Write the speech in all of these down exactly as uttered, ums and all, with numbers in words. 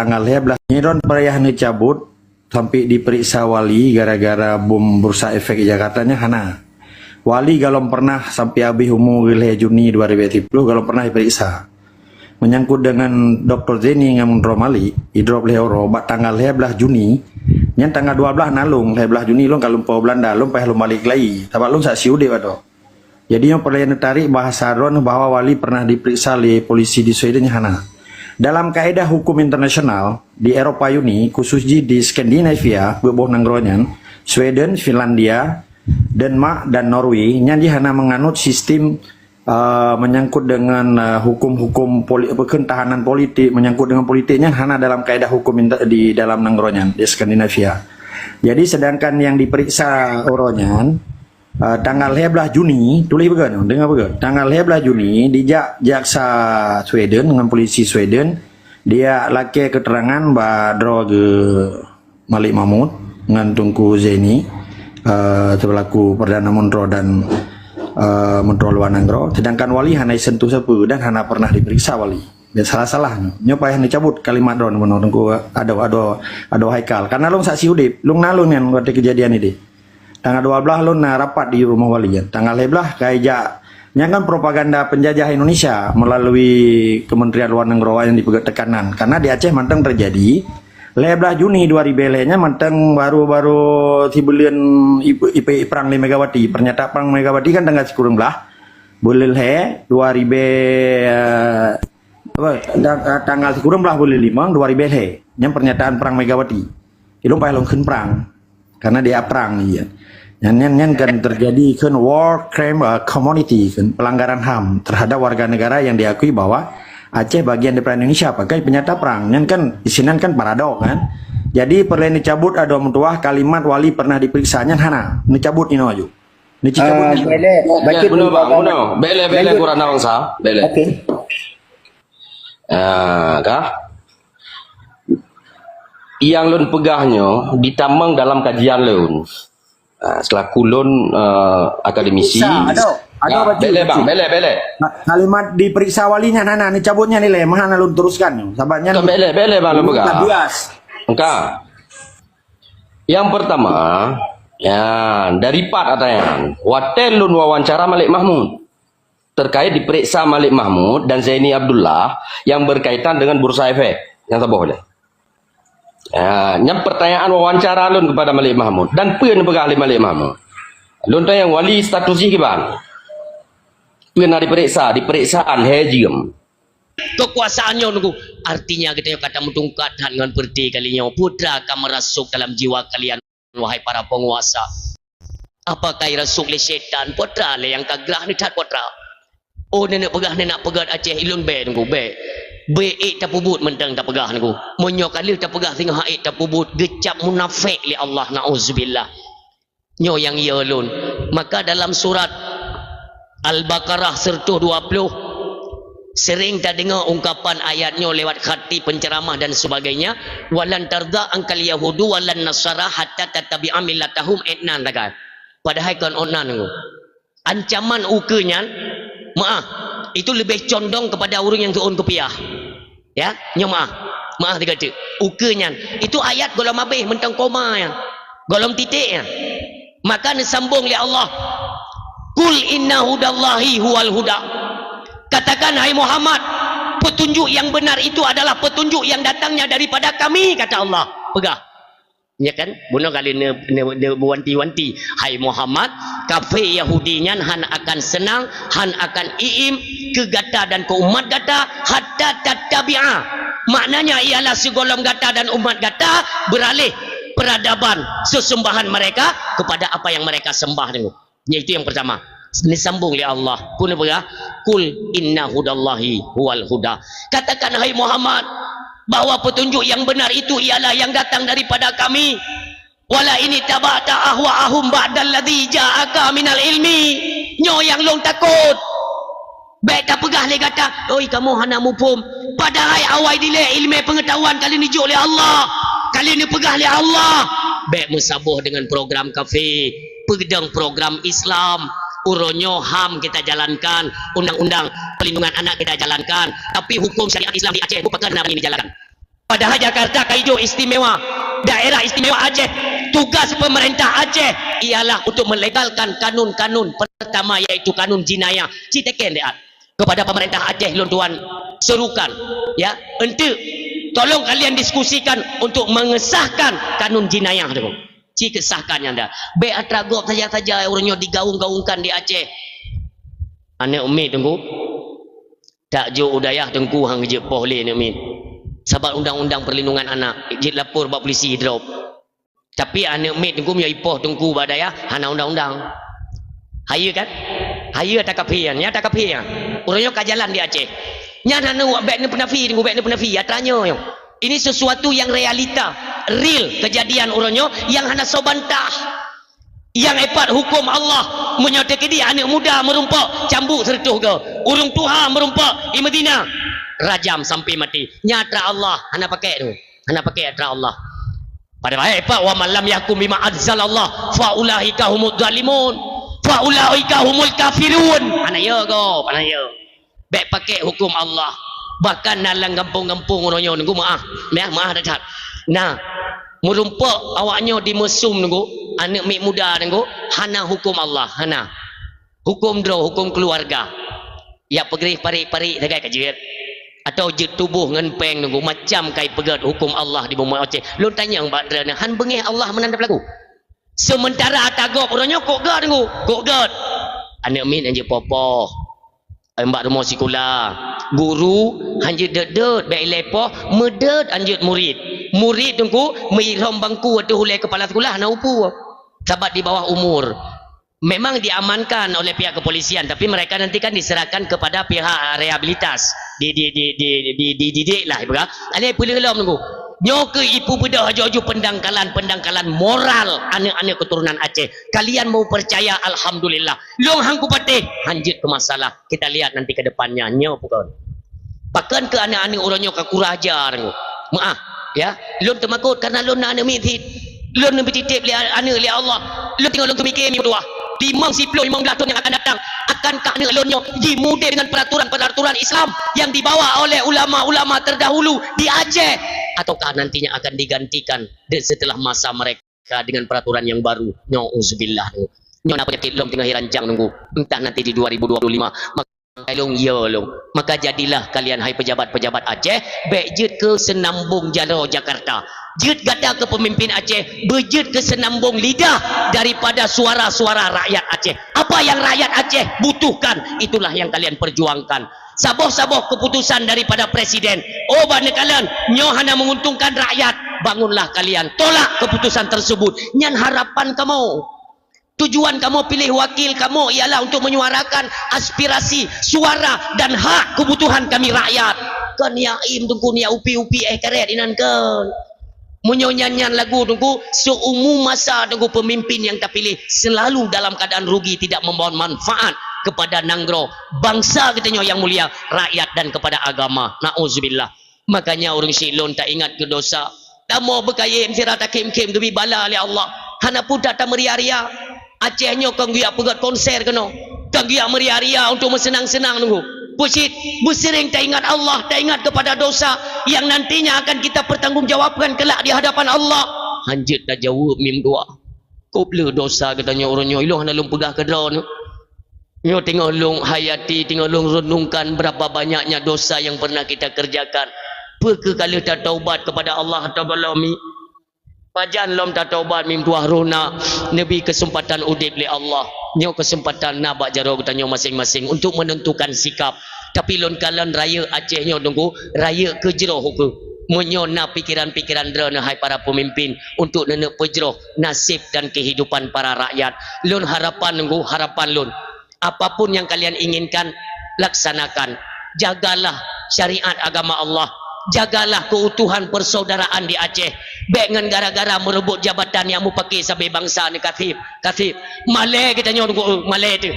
tanggal lhèe blaih, nyan droen payah neucabut sampai diperiksa wali gara-gara bom bursa efek Jakarta nyan hana. Wali golom pernah sampai habéh umu lhèe Juni dua ribu dua puluh, golom pernah diperiksa. Menyangkut dengan Doktor Zaini ngon Munro Malik, idrop lhèe uroe bak tanggal lhèe blaih Juni, nyan tanggal dua blaih na lôn, lhèe blaih Juni lôn ka lumpoe Belanda, lôn payah lôn balik keulayi, sabab lôn saksi udép adoe. Jadi, nyang peureulèe neutarek bahasa droen bahwa Wali pernah diperiksa lé polisi di Sweden nyan hana. Dalam kaedah hukum internasional, di Eropa Uni, khusus jih di Skandinavia, peuet boh nanggroe nyan, Sweden, Finlandia, Denmark, dan Norway, nyan jih hana meunganut sistem, eh, menyangkut dengan, eh, hukum-hukum poli-, apa, kheun tahanan politik, menyangkut dengan politik nyan hana dalam kaedah hukum inter-, di dalam nanggroe nyan, di Skandinavia. Jadi, sedangkan yang diperiksa uroe nyan, Ah, tanggal lhèe blaih Juni, tuléh beugöt, deungö beugöt. Tanggal lhèe blaih Juni, dijak jaksa Sweden ngon polisi Sweden, dijak lakèe keuterangan bak droe geuh Malik Mahmud ngon Teungku Zaini, eh, seulaku Perdana Munro dan, eh, Munro Luwa Nanggroe. Sedangkan Wali hana jisentuh sapeue dan hana pernah diperiksa Wali. Dan salah-salah nyoe. Nyoe payah neucabut kalimat droen bunoe Teungku Ado, Ado, Ado Haikal. Karena lôn saksi udép, lôn na lôn nyan watèe keujadian idéh. Tanggal dua blaih lôn na rapat di rumoh Wali, ya. Tanggal lhèe blaih ka ijak. Nyan kan propaganda penjajah Indonesia melalui Kementerian Luar Nanggroe nyang jipeugöt tekanan. Karena di Aceh mantong terjadi. Lhèe blaih Juni dua ribèe lhèe nyan mantong baru-baru sibuleuen ip-, ip-, perang lé Megawati. Pernyataan perang Megawati kan tanggal sikureueng blaih buleuen lhèe dua ribèe, eh, apa, tang-, eh, tanggal sikureueng blaih buleuen limong dua ribèe lhèe. Nyan pernyataan perang Megawati. Ilôn payah lôn kheun perang. Karena dia perang, iya. Nyan, nyan, nyan kan terjadi kan war crime, uh, community, kan pelanggaran ham terhadap warga negara yang diakui bahwa Aceh bagian daripada Indonesia, pakai pernyataan perang. Nyan kan, isinan kan paradok, kan. Jadi, peureulèe neucabut adoe meutuah kalimat Wali pernah diperiksa, nyan hana. Neucabut inoe aju. Neucabut. Ah, nyan. Bèk lé, ya, bacut beuna, dulu, Bang, Bang. Beuna. Bèk lé, bèk lé, lanjut. Kurang bangsa. Bèk lé. Oke. Ah, kah? Nyang lôn peugah nyoe ditamong dalam kajian lôn. Ah, selaku lôn, eh, akademisi. Sa, adoe, adoe. Ya, bacut, bèk lé, Bang, bacut. Bèk lé, bèk lé. Ka-, kalimat diperiksa Wali nyan hana, neucabut nyan ilèe, meuhana lôn teruskan nyoe. Sabab nyan. Kon bèk lé, bèk lé, Bang, lôn peugah. Bias. Engka. Yang pertama, ya, dari pat ata nyan. Watèe lôn wawancara Malik Mahmud. Terkait diperiksa Malik Mahmud dan Zaini Abdullah yang berkaitan dengan bursa efek nyang saboh nyan. Ya, nyan pertanyaan wawancara lôn kepada Malik Mahmud. Dan peue neupeugah lé Malik Mahmud? Lôn tanyong Wali status jih kiban? Peue na diperiksa? Diperiksa lhèe jeuem. Kekuasaan nyoe nunggu. Artinya geutanyoe ka tameutungkat that ngon peureuté kali nyoe. Peue teuma ka meurasuk dalam jiwa kalian, wahai para penguasa. Apakah rasuk lé syaitan? Peue teuma lé nyang ka grah nyoe that peue teuma? Oh, nenek peugah, nenek peugah Aceh, ilôn bèk nunggu, bèk. Bèk ék tapeubuet mantong tapeugah nunggu. Meunyoe ka lheueh tapeugah singoh ék tapeubuet, geucap munafék lé Allah, naudzubillah. Nyoe nyang yo lôn. Maka dalam surat Al-Baqarah seratus dua puluh, sering tadeungoe ungkapan ayat nyoe lewat khatib, penceramah dan sebagainya, "Walan tarda ankal yahudu walan nasara hatta tattabi'a millatahum," ék nan tagai. Padahai kon ôn nan nunggu. Ancaman ukeue nyan, meu'ah, itu lebih condong kepada ureuëng nyang geuôn keupiah. Ya, nyoe meu'ah. Meu'ah teuka teuk. Ukeue nyan. Itu ayat gohlom abéh mantong koma nyan. Gohlom titék nyan. Maka neusambong lé Allah, "Qul inna hudallahi huwal huda." Katakan, "Hai Muhammad, petunjuk yang benar itu adalah petunjuk yang datangnya daripada Kami," kata Allah. Peugah. Ya kan? Bunoe kali ne, ne, ne wanti-wanti. Hai Muhammad, kafé Yahudi nyan han akan seunang, han akan iém keu gata dan keu umat gata, hatta tattabi'a. Maknanya ialah sigohlom gata dan umat gata beuralih peradaban seusumbahan mereka kepada apa yang mereka sembah dulu. Yaitu yang pertama, disambung lé Allah. Peue neupeugah, "Qul inna hudallahi huwal huda." Katakan, hai Muhammad, bahwa petunjuk yang benar itu ialah yang datang daripada Kami. "Wala in ittaba'ta ahwa'ahum ba'dalladzi ja'aka minal ilmi." Nyoe nyang lôn takot. Bèk tapeugah lé gata, "Oi, kamoe hana muphom." Padahai awai dilèe ileumèe peungeutahuan ka lheueh neujok lé Allah, ka lheueh neupeugah lé Allah. Bèk meusaboh deungon program kafé. Peudong program Islam. Uroe nyoe ham kita jalankan, undang-undang perlindungan anak kita jalankan, tapi hukum syariat Islam di Aceh bukan hana bani dijalankan. Padahai Jakarta ka hidup istimewa, daerah istimewa Aceh. Tugas pemerintah Aceh ialah untuk melegalkan kanun-kanun pertama, yaitu kanun jinayah. Ci teken deh, kepada pemerintah Aceh lôn tuan serukan, ya, enteuk, tolong kalian diskusikan untuk mengesahkan kanun jinayah tu. Ci kesahkan nyang dah. Bèk atra gob saja-saja ureueng nyoe digaung-gaungkan di Aceh. Aneuk miet Teungku, tak jok u dayah Teungku han geujeuet poh lé aneuk miet. Sabab undang-undang perlindungan anak, jeuet lapor bak polisi drop. Tapi aneuk miet Teungku meunyoe ipoh Teungku bak dayah, hana undang-undang. Hayeue kan? Hayeue ata kafé nyan, nyan ata kafé nyan. Ureueng nyoe ka jalan di Aceh. Nyan hana bèk neupeunafi Teungku, bèk neupeunafi, atra nyoe nyoe. Ini sesuatu yang realita, real, kejadian ureueng nyoe yang hana soe bantah. Nyang ipat huköm Allah, meunyoe teukeudi aneuk muda meurumpok, cambuk sireutôh goe. Ureueng tuha meurumpok, imeuzina, rajam sampai mati. Nyan atra Allah, hana pakai tu. Hana pakai atra Allah. Padahai ipat, "Wa man lam yahkum bima anzalallah fa ulaika humuz zalimun, fa ulaika humul kafirun." Hana yo gob, hana yo. Bèk pakai huköm Allah. Bahkan na lam gampông-gampông uroe nyoe Teungku, meu'ah, meu'ah, meu'ah that-that. Na meurumpok awak nyoe di Meusum Teungku, aneuk miet muda Teungku, hana huköm Allah, hana. Huköm droe, huköm keuluwarga. Jak peugreh parit-parit sagai ka jeuet. Atawa jeuet tuboh ngon péng Teungku, macam ka ipeugét huköm Allah di bumoe Aceh. Lôn tanyong bak droeneuh, han beungéh Allah meunan tapeulaku? Seumeuntara ata gob uroe nyoe kok gét Teungku, kok gét. Aneuk miet han jeuet poh-poh. Em, bak rumoh sikula. Guru han jeuet deuet-deuet, bèk ilèe poh, meudeuet han jeuet murit. Murit Teungku, meuirhom bangku ateueh ulèe keupala sikula hana upu. Sabab di bawah umur. Memang diamankan oleh pihak kepolisian, tapi mereka nanti kan diserahkan kepada pihak rehabilitas. Di, di, di, di, di, dididik lah, ibarat. Ada peuleueh lom Teungku. Nyoe keuh ipeubeudoh aju-aju pendangkalan-pendangkalan moral aneuk-aneuk keturunan Aceh. Kalian mau percaya, alhamdulillah. Lôn han kupatéh, han jeuet keu masalah. Kita lihat nanti ke depannya, nyoe peue kon. Pakon keu aneuk-aneuk uroe nyoe ka kurang aja Teungku. Meu'ah, ya. Lôn teumakot karena lôn na aneuk miet cit. Lôn neubri titép lé aneuk lé Allah. Lôn teungoh lôn teumikir meutuah. Limong siploh, limong blah thon nyang akan datang, akankah aneuk lôn nyoe jimudép dengan peraturan-peraturan Islam yang dibawa oleh ulama-ulama terdahulu di Aceh? Ataukah nantinya akan digantikan de-, setelah masa mereka dengan peraturan yang baru? Nauzubillah. Nyoe na peunyakét lom teungoh irancang Teungku. Entah nanti di dua ribu dua puluh lima. Maka lôn, ya lôn. Maka jadilah kalian, hai pejabat-pejabat Aceh, bèk jeuet keu seunambong jaroe Jakarta. Jeuet gata keu pemimpin Aceh, beujeuet keu seunambong lidah daripada suara-suara rakyat Aceh. Apa yang rakyat Aceh butuhkan, itulah yang kalian perjuangkan. Saboh-saboh keputusan daripada presiden, oh, bak neukalon, nyoe hana menguntungkan rakyat, bangunlah kalian, tolak keputusan tersebut. Nyan harapan kamoe. Tujuan kamoe piléh wakil kamoe ialah untuk menyuarakan aspirasi, suara dan hak kebutuhan kami rakyat. Kon jak im Teungku, jak upi-upi éh karet inan kon. Meunyoe nyan-nyan lagu Teungku, seumu masa Teungku pemimpin yang tapiléh selalu dalam keadaan rugi, tidak membawa manfaat kepada nanggroe, bangsa geutanyoe yang mulia, rakyat dan kepada agama. Nauzubillah. Makanya ureueng syiek lôn taingat keu dosa. Tamoe beukayém sira takhém-khém geubri bala lé Allah. Hana peue that tameuria-ria. Aceh nyoe kon geujak peugét konser keunoe. Kon geujak meuria-ria untuk meuseunang-seunang Teungku. Peue cit, beuseuring taingat Allah, taingat kepada dosa yang nantinya akan kita pertanggungjawabkan kelak di hadapan Allah. Han jeuet tajaweueb mim dua. Kôb le dosa geutanyoe uroe nyoe, ilôn hana lôn peugah keudroe nyoe. Nyoe teungoh lôn hayati, teungoh lôn renungkan berapa banyaknya dosa yang pernah kita kerjakan. Peu kheueh ka lheueh tataubat kepada Allah atawa lom? Pajan lom tataubat mim tuah roh na, neubri keuseumpatan udeb lé Allah. Nyoe keuseumpatan na bak jaroe geutanyoe maséng-maséng untuk menentukan sikap. Tapi lôn kalon rayeuk Aceh nyoe Teungku, rayeuk keu jroh ukeue. Meunyoe na pikeran-pikeran droeneuh hai para peumimpin untuk neuneuk peujroh naseb dan keuhidupan para rakyat, lôn harapan Teungku, harapan lôn, apapun yang kalian inginkan, laksanakan. Jagalah syariat agama Allah. Jagalah keutuhan persaudaraan di Aceh. Bék ngon gara-gara meureubot jabatan nyang mupake sabe bansa neukaséb, kaséb. Malée geutanyoe Teungku, malée teuh.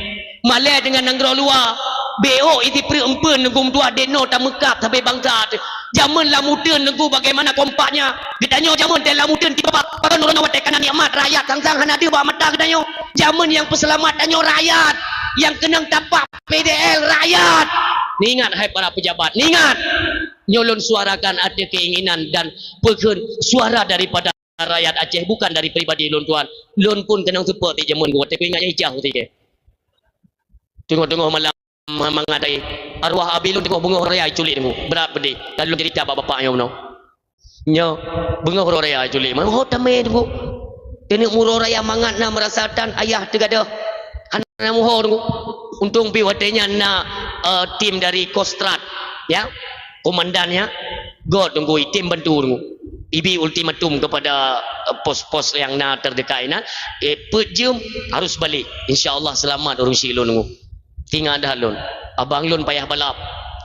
Malée deungon nanggroe luwa. Bék ôk isi pruet eumpeuen Teungku meutuah deno tameukab sabe bansa teuh. Jameun lam uteuen Teungku bagaimana kompaknya. Geutanyoe jameun teuh lam uteuen tiba-tiba, pakon uroe nyoe watée kana nikmat rakyat sang-sang hana deuh bak mata geutanyoe. Jameun nyang peuseulamat tanyoe rakyat, nyang keunong tapak P D L rakyat. Neuingat hai para pejabat, neuingat. Nyoe lôn suarakan ateueh keinginan dan peukheun suara daripada rakyat Aceh, bukan dari pribadi lôn tuan. Lôn pun keunong seupôt di jameun geuh, tapi ingat nyang ijah uti ke. Teungoh-teungoh malam mangat ai, arwah abi lôn teungoh beungoh raya culik teungku. Brat pedih. Lalu lôn cerita bak bapak nyoe meunoe. Nyoe, beungoh uroe raya culik. Meuho tamé teungku. Teungoh uroe raya mangat na meurasa tan ayah teugadôh. Hana meuho teungku. Untông pih watèe nyan na, eh, tim dari Kostrad, ya. Komandannya, got teungku, tim bantu teungku. Ibi ultimatum kepada, eh, pos-pos yang na terdekat inan, eh, peuet jeuem harus balik. Insya Allah selamat ureueng syiek lôn teungku. Ingat that lôn, abang lôn payah balap.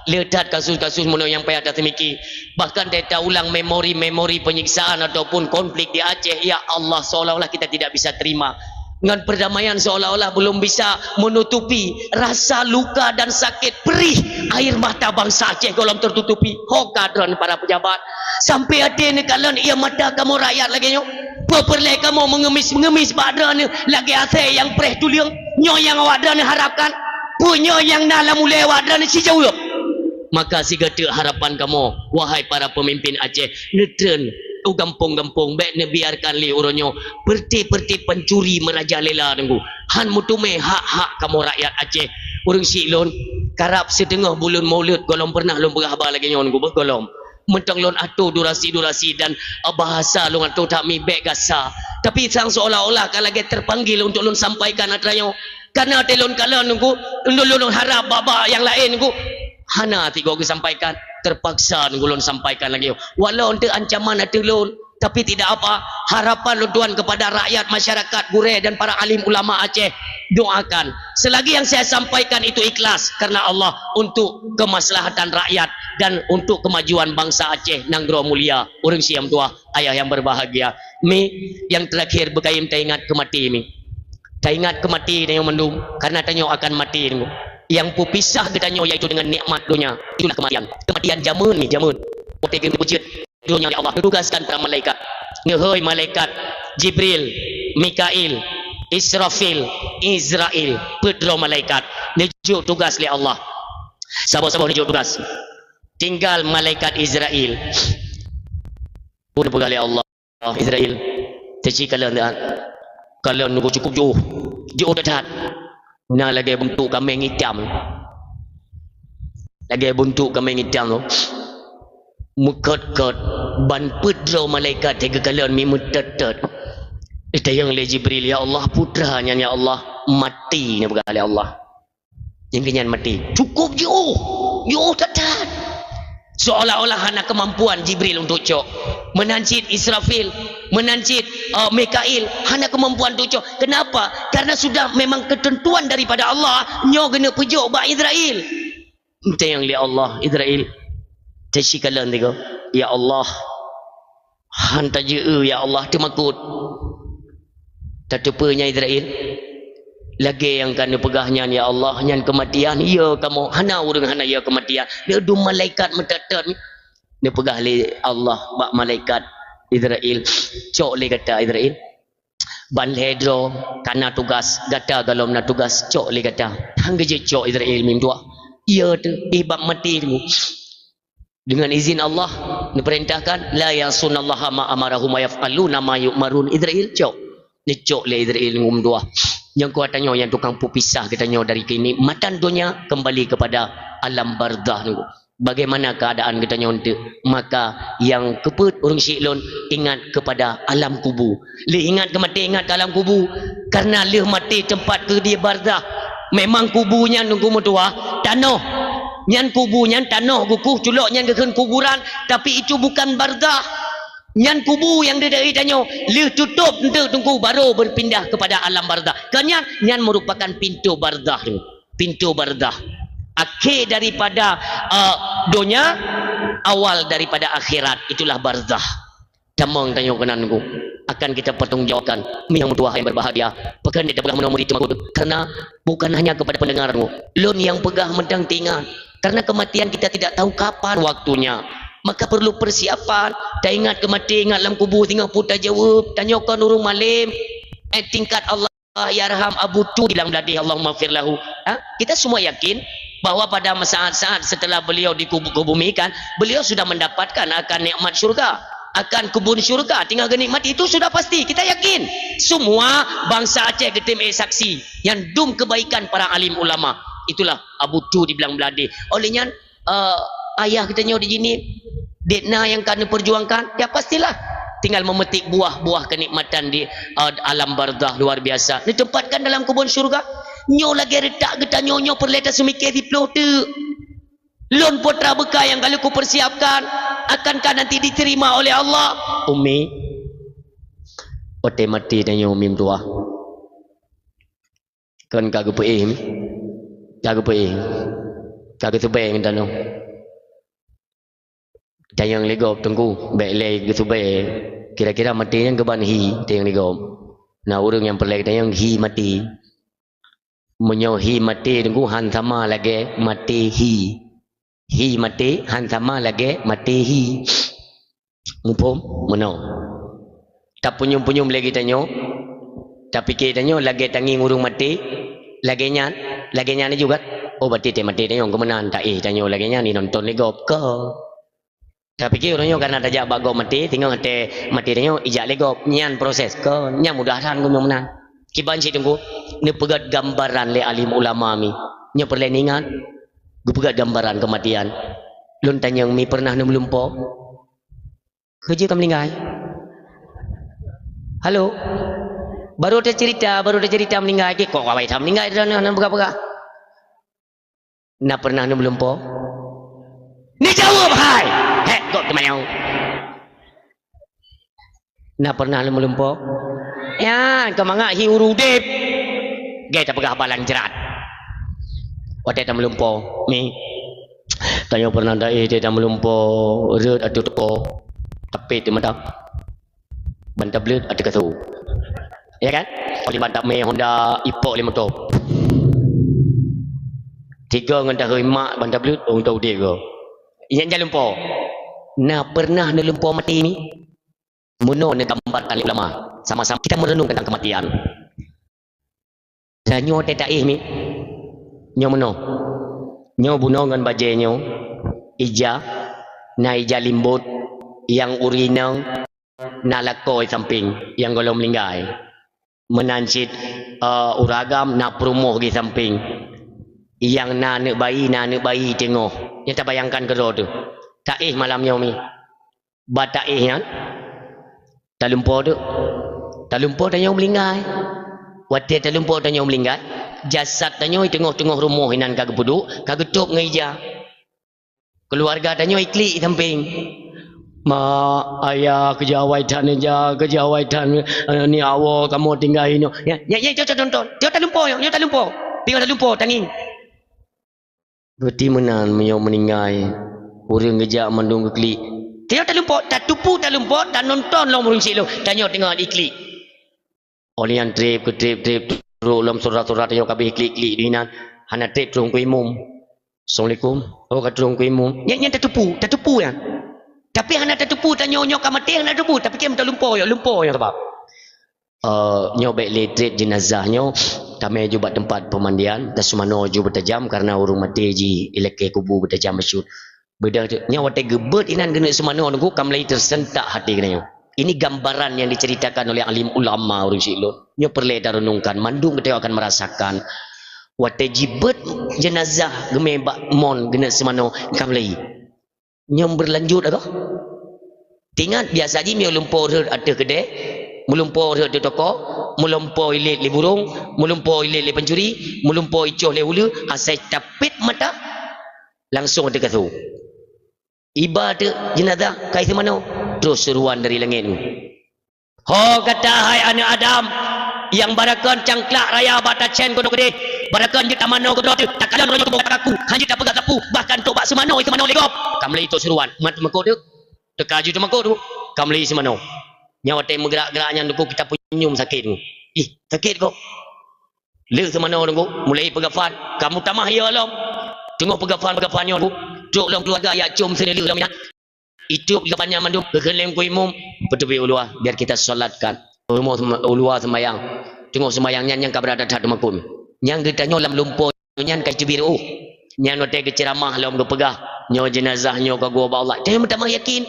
Le that kasus-kasus meunoe nyang payah taseumiki. Bahkan teuta ulang memori-memori penyiksaan ataupun konflik di Aceh, ya Allah, seolah-olah kita tidak bisa terima. Ngon perdamaian seolah-olah belum bisa menutupi rasa luka dan sakit perih air mata bangsa Aceh gohlom tertutupi. Ho ka droeneuh para pejabat. Sampai até neukalon ia mata kamoe rakyat lagèe nyoe. Peue peureulèe kamoe meungemis-ngemis bak droeneuh lagèe asèe nyang preh tuleueng. Nyoe nyang awak droeneuh harapkan. Peue nyoe nyang na lam ulèe awak droeneuh sijaweueb. Maka sigoe teuk harapan kamoe, wahai para pemimpin Aceh, neutreun u gampông-gampông, bèk neubiarkan lé uroe nyoe peureté-peureté pencuri merajalela teungku. Han meuteumèe hak-hak kamoe rakyat Aceh. Ureueng syiek lôn, karab siteungoh buleuen Maulud gohlom pernah lôn peugah haba lagèe nyoe teungku, beuh gohlom. Mantong lôn atô durasi-durasi dan, eh, bahasa lôn atô that mi bèk gasa. Tapi sang seolah-olah ka lagèe terpanggil untuk lôn sampaikan atra nyoe. Karena teuh lôn kalon teungku, lôn, lôn harap bak-bak nyang laén teungku. Hana tigoe geusampaikan, terpaksa teungku lôn sampaikan lagèe nyoe. Walau eunteuk ancaman ateueh lôn, tapi tidak apa. Harapan lôn tuan kepada rakyat, masyarakat, gurèe dan para alim ulama Aceh, doakan. Selagi yang saya sampaikan itu ikhlas karena Allah untuk kemaslahatan rakyat dan untuk kemajuan bangsa Aceh, nanggroe mulia, ureueng syiek meutuwah, ayah yang berbahagia. Mi, yang terakhir beukayém taingat keu maté mi. Taingat keu maté tanyoe mandum, karena tanyoe akan maté teungku. Yang peupisah geutanyoe yaitu dengan nikmat donya, itulah kematian. Kematian jameun mi, jameun. Watèe geupeujeuet donya lé Allah, neutugaskan para malaikat. Neuhôi malaikat Jibril, Mikail, Israfil, Izrail, peuet droe malaikat neujok tugas lé Allah. Saboh-saboh neujok tugas. Tinggal malaikat Izrail. Peue neupeugah lé Allah, Izrail, teuci kalon that. Kalon teungku cukup jiôh. Jiôh that-that. Na lagèe beuntuk kaméng itam. Lagèe beuntuk kaméng itam tu. Meukot-kot, ban peuet droe malaikat teuh geukalon mi meutot-tot. Geutanyong lé Jibril, "Ya Allah, peue atra nyan, ya Allah?" "Maté," neupeugah lé Allah. Nyang keu nyan maté. Cukup jiôh. Jiôh that-that. Seolah-olah hana kemampuan Jibril untuk cok. Meunan cit Israfil, meunan cit, eh, Mikail, hana kemampuan untuk cok. Kenapa? Karena sudah memang ketentuan daripada Allah, nyoe geuneuk peujok bak Izrail. Geutanyong lé Allah, Izrail, teuci kalon tigoe. Ya Allah, han tajeu-eu, ya Allah, teumakot. Tateupeue nyan Izrail? Lagèe nyang ka neupeugah nyan, ya Allah, nyan keumatian, yö kamoe, hana ureueng hana yö keumatian. Neudum malaikat meutot-tot. Neupeugah lé Allah bak malaikat Izrail, "Cok lé gata, Izrail. Ban lhèe droe ka na tugas, gata gohlom na tugas, cok lé gata." Han geujeuet cok Izrail mi meutuwah. Yö teuh, eh, bak maté teungku. Dengan izin Allah, neupeurintahkan, "La ya'sunallaha ma amarahum wa yaf'aluna ma yu'marun." Izrail cok. Neucok lé Izrail teungku meutuwah. Nyang kuat tanyoe nyang tukang peupisah geutanyoe dari keunikmatan donya kembali kepada alam barzakh teungku. Bagaimana keadaan geutanyoe eunteuk? Maka nyang keupeuet ureueng syiek lôn, ingat kepada alam kubu. Lheuh ingat keu maté, ingat keu alam kubu. Karena lheuh maté teumpat keu di barzakh. Memang kubu nyan teungku meutuwah, tanoh. Nyan kubu nyan tanoh geukueh culok nyan geukheun kuburan, tapi itu bukan barzakh. Nyan kubu nyang di, di tanyoe, lheuh tutôp eunteuk teungku baru berpindah kepada alam barzakh. Keu nyan, nyan merupakan pintoe barzakh teungku. Pintoe barzakh. Akhé daripada, eh, donya, awal daripada akhirat, itulah barzakh. Tamong tanyoe keunan teungku, akan kita pertanggungjawabkan. Mi nyang meutuwah nyang berbahagia, pakon tapeugah meunoe meuri teumakot, karena bukan hanya kepada pendengar teungku. Lôn nyang peugah mantong teuingat, karena kematian kita tidak tahu kapan waktunya. Maka perlu persiapan. Taingat keu maté, ingat lam kubu, singoh peue tajaweueb, tanyoe kon ureueng malém. Eh, tingkat Allah Allahyarham Abu Tu di Blang Bladeh, Allahummaghfir lahu. Ha? Kita semua yakin bahwa pada saat-saat setelah beliau dikubu-, kubumikan, beliau sudah mendapatkan akan nikmat syurga, akan kebun syurga, tinggal geunikmati, itu sudah pasti. Kita yakin. Semua bangsa Aceh geutem ék saksi nyang dum kebaikan para alim ulama. Itulah Abu Tu di Blang Bladeh. Oleh nyan, eh, ayah geutanyoe di sini, dek na nyang ka neupeurjuangkan, ya pastilah tinggal memetik buah-buah kenikmatan di, eh, alam barzakh luar biasa. Neutempatkan dalam kebun syurga. Nyoe lagèe reutak geutanyoe, nyoe peureulèe taseumiké siplôh teuk. Lôn putra beukai nyang ka lheueh kupersiapkan, akankah nanti diterima oleh Allah? Umi, watèe maté tanyoe Umi meutuah. Kon ka geupeuéh mi? Ka geupeuéh. Ka geuseubée ngon tanoh. Tanyong lé gob, Teungku, bèk lé geuseubée. Kira-kira maté nyan keuban hi, tanyong lé gob. Na ureueng nyang peureulèe tanyong hi maté. Meunyoe hi maté, Teungku, han sama lagèe maté hi. Hi maté han sama lagèe maté hi. Muphom? Meunoe. Tapeunyum-peunyum lé geutanyoe, tapike tanyoe lagèe tangieng ureueng maté, lagèe nyan, lagèe nyan juga. Oh, berarti teuh maté tanyoe keu meunan, taéh tanyoe lagèe nyan, inonton lé gob. Kon. Tapike ureueng nyoe karena tajak bak gob maté, singoh watèe maté tanyoe ijak lé gob. Nyan proses. Kon, nyan mudah that keu meunan. Kiban cit Teungku, neupeugöt gambaran lé alim ulama mi. Nyoe peureulèe ingat, geupeugöt gambaran keumatian. Lôn tanyong mi, peureunah neumeulumpo? Keujeuet ka meuninggai? Halo? Baru taceurita, baru taceurita meuninggai, kok awai that meuninggai, hana peugah-peugah. Na peureunah neumeulumpo? Neujaweueb hai! Hek, kok teumanyong? Na peureunah neumeulumpo? Nyan, keu mangat hi ureueng udép. Gèt tapeugah haba lam jrat. Watèe tameulumpo, mi. Tanyoe peureunah taéh watèe tameulumpo, rhöt ateueh toko. Tapét teuk mata. Ban tableuet ateueh kasô. Ya kan? Oleh ban tamé Honda ipok lé moto. Tiga ngon tahôi mak ban tableuet, oh, tau udép go. Nyan jan lumpo. Na peureunah neulumpo maté mi? Meunoe neugambarkan lé ulama. Sama-sama kita merenung tentang kematian. Tanyoe teuh taéh mi. Nyoe meunoe. Nyoe bunoe ngon bajèe nyoe. Ija, na ija limbot, nyang uri inong, na lakoe sampéng, nyang gohlom meuninggai. Meunan cit, eh, ureueng agam na peurumoh di sampéng. Nyang na aneuk bayi, na aneuk bayi teungoh. Nyan tabayangkan keudroe teuh. Taéh malam nyoe mi. Bak taéh nyan, talumpo teuk. Talumpo tanyoe meuninggai. Watèe talumpo tanyoe meuninggai, jasad tanyoe teungoh-teungoh rumoh inan ka geupeuduek, ka geutôb ngon ija. Keuluwarga tanyoe iklik sampéng. Mak, ayah, keujawai that neuja, keujawai that, eh, ni awai kamoe tinggai inoe. Ya, ya, ya, cok, cok, nonton. Cok talumpo, cok talumpo. Piôh talumpo, tangieng. Berarti meunan meunyoe meuninggai, ureueng geujak mandum geuklik. Tanyoe talumpo, tatupeue talumpo, tanonton lom ureueng syik lom. Tanyoe teungoh iklik. Óh lheueh nyan trép keu trép, trép, trok lom syedara-syedara tanyoe ka abéh klik-klik di inan. Hana trép troh keu imum. Assalamualaikum. Oh, ka troh keu imum. Nyan, nyan tatupeue, tatupeue nyan. Tapi hana tatupeue tanyoe nyoe ka maté, hana tatupeue. Tapi kan talumpo nyoe, lumpo nyoe sabab. Eh, nyoe bèk lé trép jenazah nyoe, tamè ju bak teumpat peumandian, taseumanoe ju beutajam karena ureueng maté jilakèe kubu beutajam bacut. Beudôh teuk, nyoe watèe geubeuet inan keuneuk seumanoe Teungku, ka mulai teusentak hati geutanyoe. Ini gambaran yang diceritakan oleh alim ulama ureueng syik lôn. Nyoe peureulèe tarenungkan, mandum geutanyoe akan merasakan. Watèe jibeuet jenazah geumè bak mon keuneuk seumanoe, ka mulai. Nyoe beulanjut agoe. Teuingat biasa jih meunyoe lumpo rhöt ateueh keudè, meulumpo rhöt di toko, meulumpo ilét lé burông, meulumpo ilét lé pancuri, meulumpo icoh lé uleue, asai tapét mata, langsong ateueh kasô. Iba teuk jeunazah ka iseumanoe, troh seuruan dari langét nyoe. Ho gata hai aneuk Adam, nyang barakon cangklak raya bak tacèn keunoe keudeh, barakon jeuet tamanoe keudroe teuh, takalon roh nyoe keuboh bak kaku, han jeuet tapeugah sapeue, bahkan trok bak seumanoe, iseumanoe lé gob. Ka mulai trok seuruan, mat teumakot teuh, teuka jeuet teumakot teuh, ka mulai iseumanoe. Nyan watèe meugerak-gerak nyan Teungku, kita peunyum sakét nyoe. Ih, sakét gob. Lheueh seumanoe Teungku, mulai peugafan, ka meutamah ie lom. Teungoh peugafan-peugafan nyoe Teungku, trok lom keuluwarga jak com seuneulheueh lom inan. Itôb di gobnyan mandum, geukheun lé Teungku Imum, "Peuteubiet u luwa, biar kita salatkan." U luwa seumbayang. Teungoh seumayang nyan nyang ka brat that-that teumakot. Nyang geutanyoe lam lumpoe nyan ka teubiet reuôh. Nyan watèe geuceuramah lom geupeugah, "Nyoe jeunazah nyoe ka geuwoe bak Allah." Tanyoe meutamah yakin,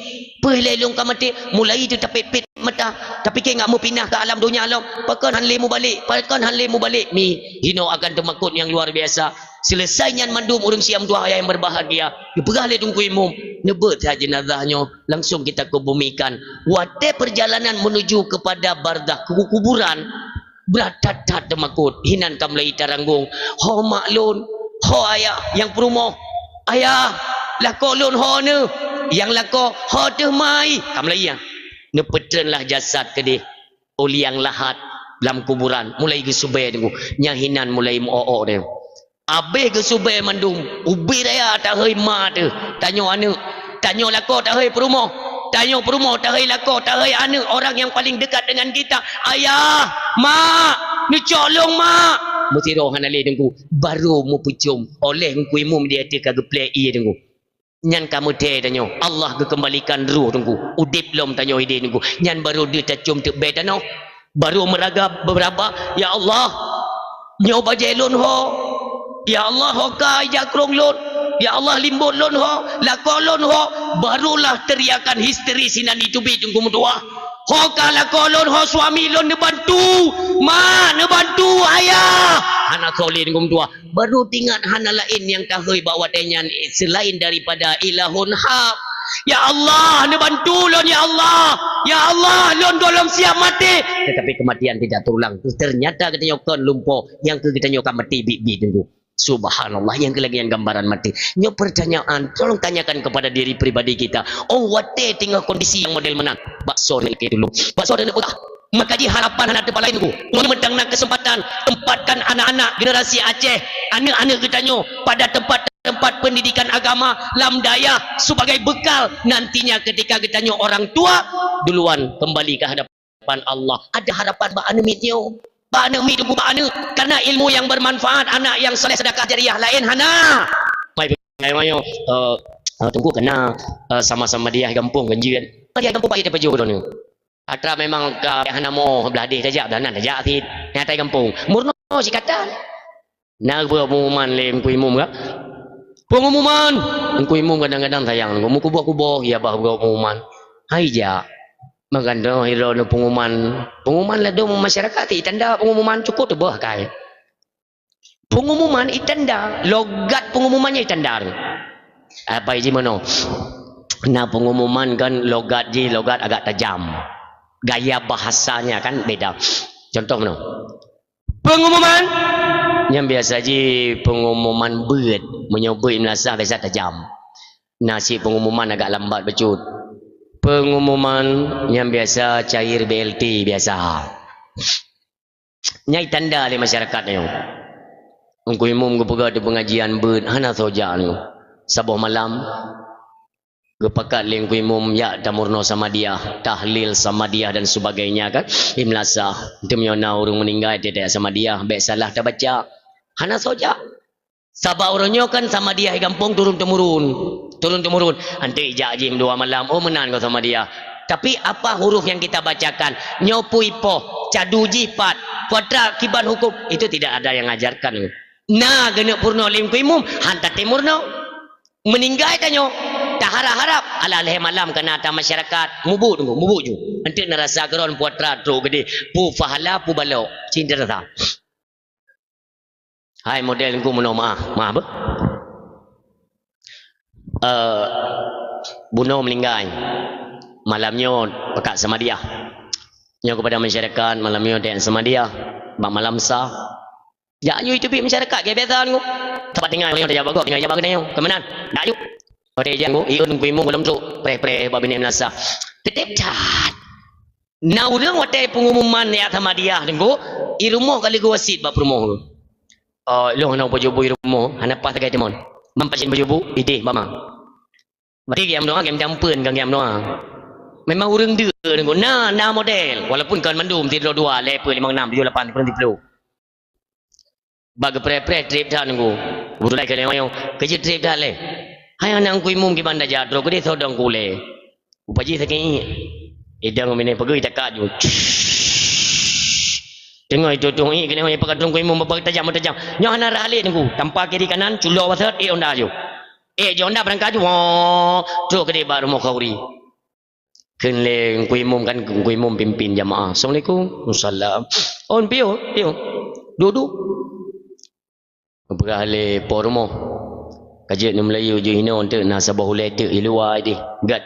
peue lé lôn ka maté, mulai teutapét-pét mata, tapike ngat meupinah keu alam donya lom, pakon han lé mubalek, pakon han lé mubalek. Mi, hinoe akan teumakot nyang luar biasa. Seuleusai nyan mandum ureueng syiah meutuwah ayah nyang berbahagia, geupeugah lé Teungku Imum, "Neubeuet that jeunazah nyoe, langsung kita kubumikan." Watèe perjalanan menuju kepada barzakh, keu kuburan, brat that-that teumakot, hinan ka mulai taranggong, "Ho mak lôn, ho ayah nyang peurumoh, ayah, lakoe lôn ho neuh, nyang lakoe ho teuh mai." Ka mulai nyan. Neupeutreun lah jasad keudeh. Uliang lahat lam kuburan, mulai geusubée teungku. Nyang hinan mulai meu-ôk-ôk teungku. Abéh geusubée mandum, ubé raya tahôi ma teuh, tanyoe aneuk, tanyoe lakoe tahôi peurumoh, tanyoe peurumoh tahôi lakoe, tahôi aneuk, orang yang paling dekat dengan kita. "Ayah, mak, neucok lôn, mak." Meusidroe hana lé teungku, barô meupeucom oleh Teungku Imum di ateueh ka geuplek ié teungku. Nyan ka meuthée tanyoe, Allah geukeumbalikan roh teungku, udeb lom tanyoe ideh teungku. Nyan barô deuh tacom teuk bée tanoh, barô meuraga beuraba, "Ya Allah, nyoe bajée lôn ho. Ya Allah, ho ka ija krông lôn. Ya Allah, limbot lôn ho, lakoe lôn ho." Barolah teriakan histeris inan jiteubiet teungku meutuwah. "Ho ka lakoe lôn, ho suami lôn, neubantu! Mak, neubantu! Ayah!" Hana soe lé teungku meutuwah. Barô teuingat hana laén nyang tahôi bak watée nyan, eh, selain daripada ilahun hak. "Ya Allah, neubantu lôn, ya Allah! Ya Allah, lôn gohlom siap maté!" Tetapi kematian tidak terulang. Ternyata geutanyoe kon lumpoe, nyang keu geutanyoe ka maté biet-biet teungku. Subhanallah, nyang keu lagée nyan gambaran maté. Nyoe pertanyaan, tolong tanyakan kepada diri pribadi kita. Oh, watée teungoh kondisi nyang model meunan, bak soe neuk tulông? Bak soe neuk peugah? Maka jih harapan hana teupalai teungku. Meunyoe mantong na keuseumpatan, tempatkan anak-anak generasi Aceh, aneuk-aneuk geutanyoe pada tempat-tempat pendidikan agama lam dayah sebagai bekal nantinya ketika geutanyoe orang tua duluan kembali ke hadapan Allah. Ada harapan bak aneuk miet nyoe, bak aneuk miet teungku, bak aneuk. Karena ilmu yang bermanfaat, anak yang soleh, sedekah jariah laén hana. Mai peugah nyoe, eh, eh, teungku keunan, eh, sama-sama diah gampông ganjeuet. Diah gampông paih tapajoh droeneuh. Atra memang ka hana mo blah deh tajak, blah nan tajak cit. Nyang atai gampông. Meurunoe cit katan. Na geupeugah pengumuman lé Teungku Imum ka. Pengumuman! Teungku Imum kadang-kadang sayang, meukuboh-kuboh, ya bah geupeugah pengumuman. Hai jak. Maka droe hiro pengumuman. Pengumuman ladôm masyarakat, itanda pengumuman cukôp teubeuh kai. Pengumuman itanda, logat pengumuman nyan itanda. Apa jih meunoe? Na pengumuman kan logat jih, logat agak tajam. Gaya bahasanya kan beda. Contoh meunoe. Pengumuman nyan biasa jih pengumuman beuet. Meunyoe beuet meunasah biasa tajam. Na cit pengumuman agak lambat bacut. Pengumuman nyan biasa cair B L T biasa. Nyai tanda lé masyarakat nyoe. Teungku Imum geupeugah di pengajian beuet hana soe jak nyoe. Saboh malam geupakat lé Teungku Imum jak tameurunoe samadiah, tahlil samadiah dan sebagainya kan. Di meunasah, teuma na ureuëng meuninggai tiep-tiep samadiah, bék salah tabaca. Hana soe jak. Sabab uroe nyoe kan samadiah di gampông turun-temurun. Turun-temurun. Anteuk jak jih dua malam, oh meunan ngon samadiah. Tapi apa huruf yang kita bacakan? Nyoe pui poh, cadu jih pat, kuadrat kiban hukum. Itu tidak ada yang ajarkan. Na geuneuk peurunoe lé Teungku Imum, han tatem meurunoe. Meuninggai tanyoe, taharap-harap, alah lhée malam ka na atra masyarakat, mubuet teungku, mubuet ju. Anteuk neurasa keudroe puatra trok geudeh, pu pahala, pu balok. Cit neurasa. Hai model teungku meunoe meuah, meuah beuh. Eh, bunoe meuninggai. Malam nyoe pakat samadiah. Nyoe keupada masyarakat, malam nyoe dek samadiah. Bak malam sa. Jak yue teubiet masyarakat, keu biasa teungku. Sabab tinggai malam nyoe tajak bak gob, tinggai jak bak geutanyoe. Keumanan? Dak yue. Watée jak teungku, ié teungku Imum gohlom trok, preh-preh bak binéh meunasah. Teutab that. Na ureuëng watée pengumuman jak samadiah teungku, i rumoh ka lheueh geuwasiet bak peurumoh. Oh, lôn hana pajoh bu i rumoh, hana paih sagai timon. Mam pajan pajoh bu, ideh bak ma. Berarti gam doa, gam jampeuen kan gam doa. Memang ureuëng deuk teungku, na, na model. Walaupun kon mandum, sidroe dua, lhée peuet, limong, nam, tujoh, lapan, sepuluh, siplôh. Bak geupreh-preh treb that teungku. Beutôi keu lhée manyong, keujeuet treb that lé. Hai aneuk Teungku Imum kiban tajak trok keudeh sodong kulée. Upaji sakét ié. Idang meuneh peugah itakat ju. Teungoh itu tuh, ih, kena pakat Teungku Imum bak tajam-tajam. Nyoe hana rhah lé Teungku. Tanpa kiri kanan, culo baset, eh, onda aju. Eh, ji onda beurangkat aju. Wah, trok keudéh bak rumoh khauri. Kheun lé Teungku Imum kan, Teungku Imum pimpin jamaah. Assalamualaikum. Waalaikumsalam. Oh, piôh, piôh. Duek-duek. Peugah lé po rumoh. Ka jeuet nyoe Meulayu jeuet inoe eunteuk na saboh ulée teuk i luwa ideh. Gét.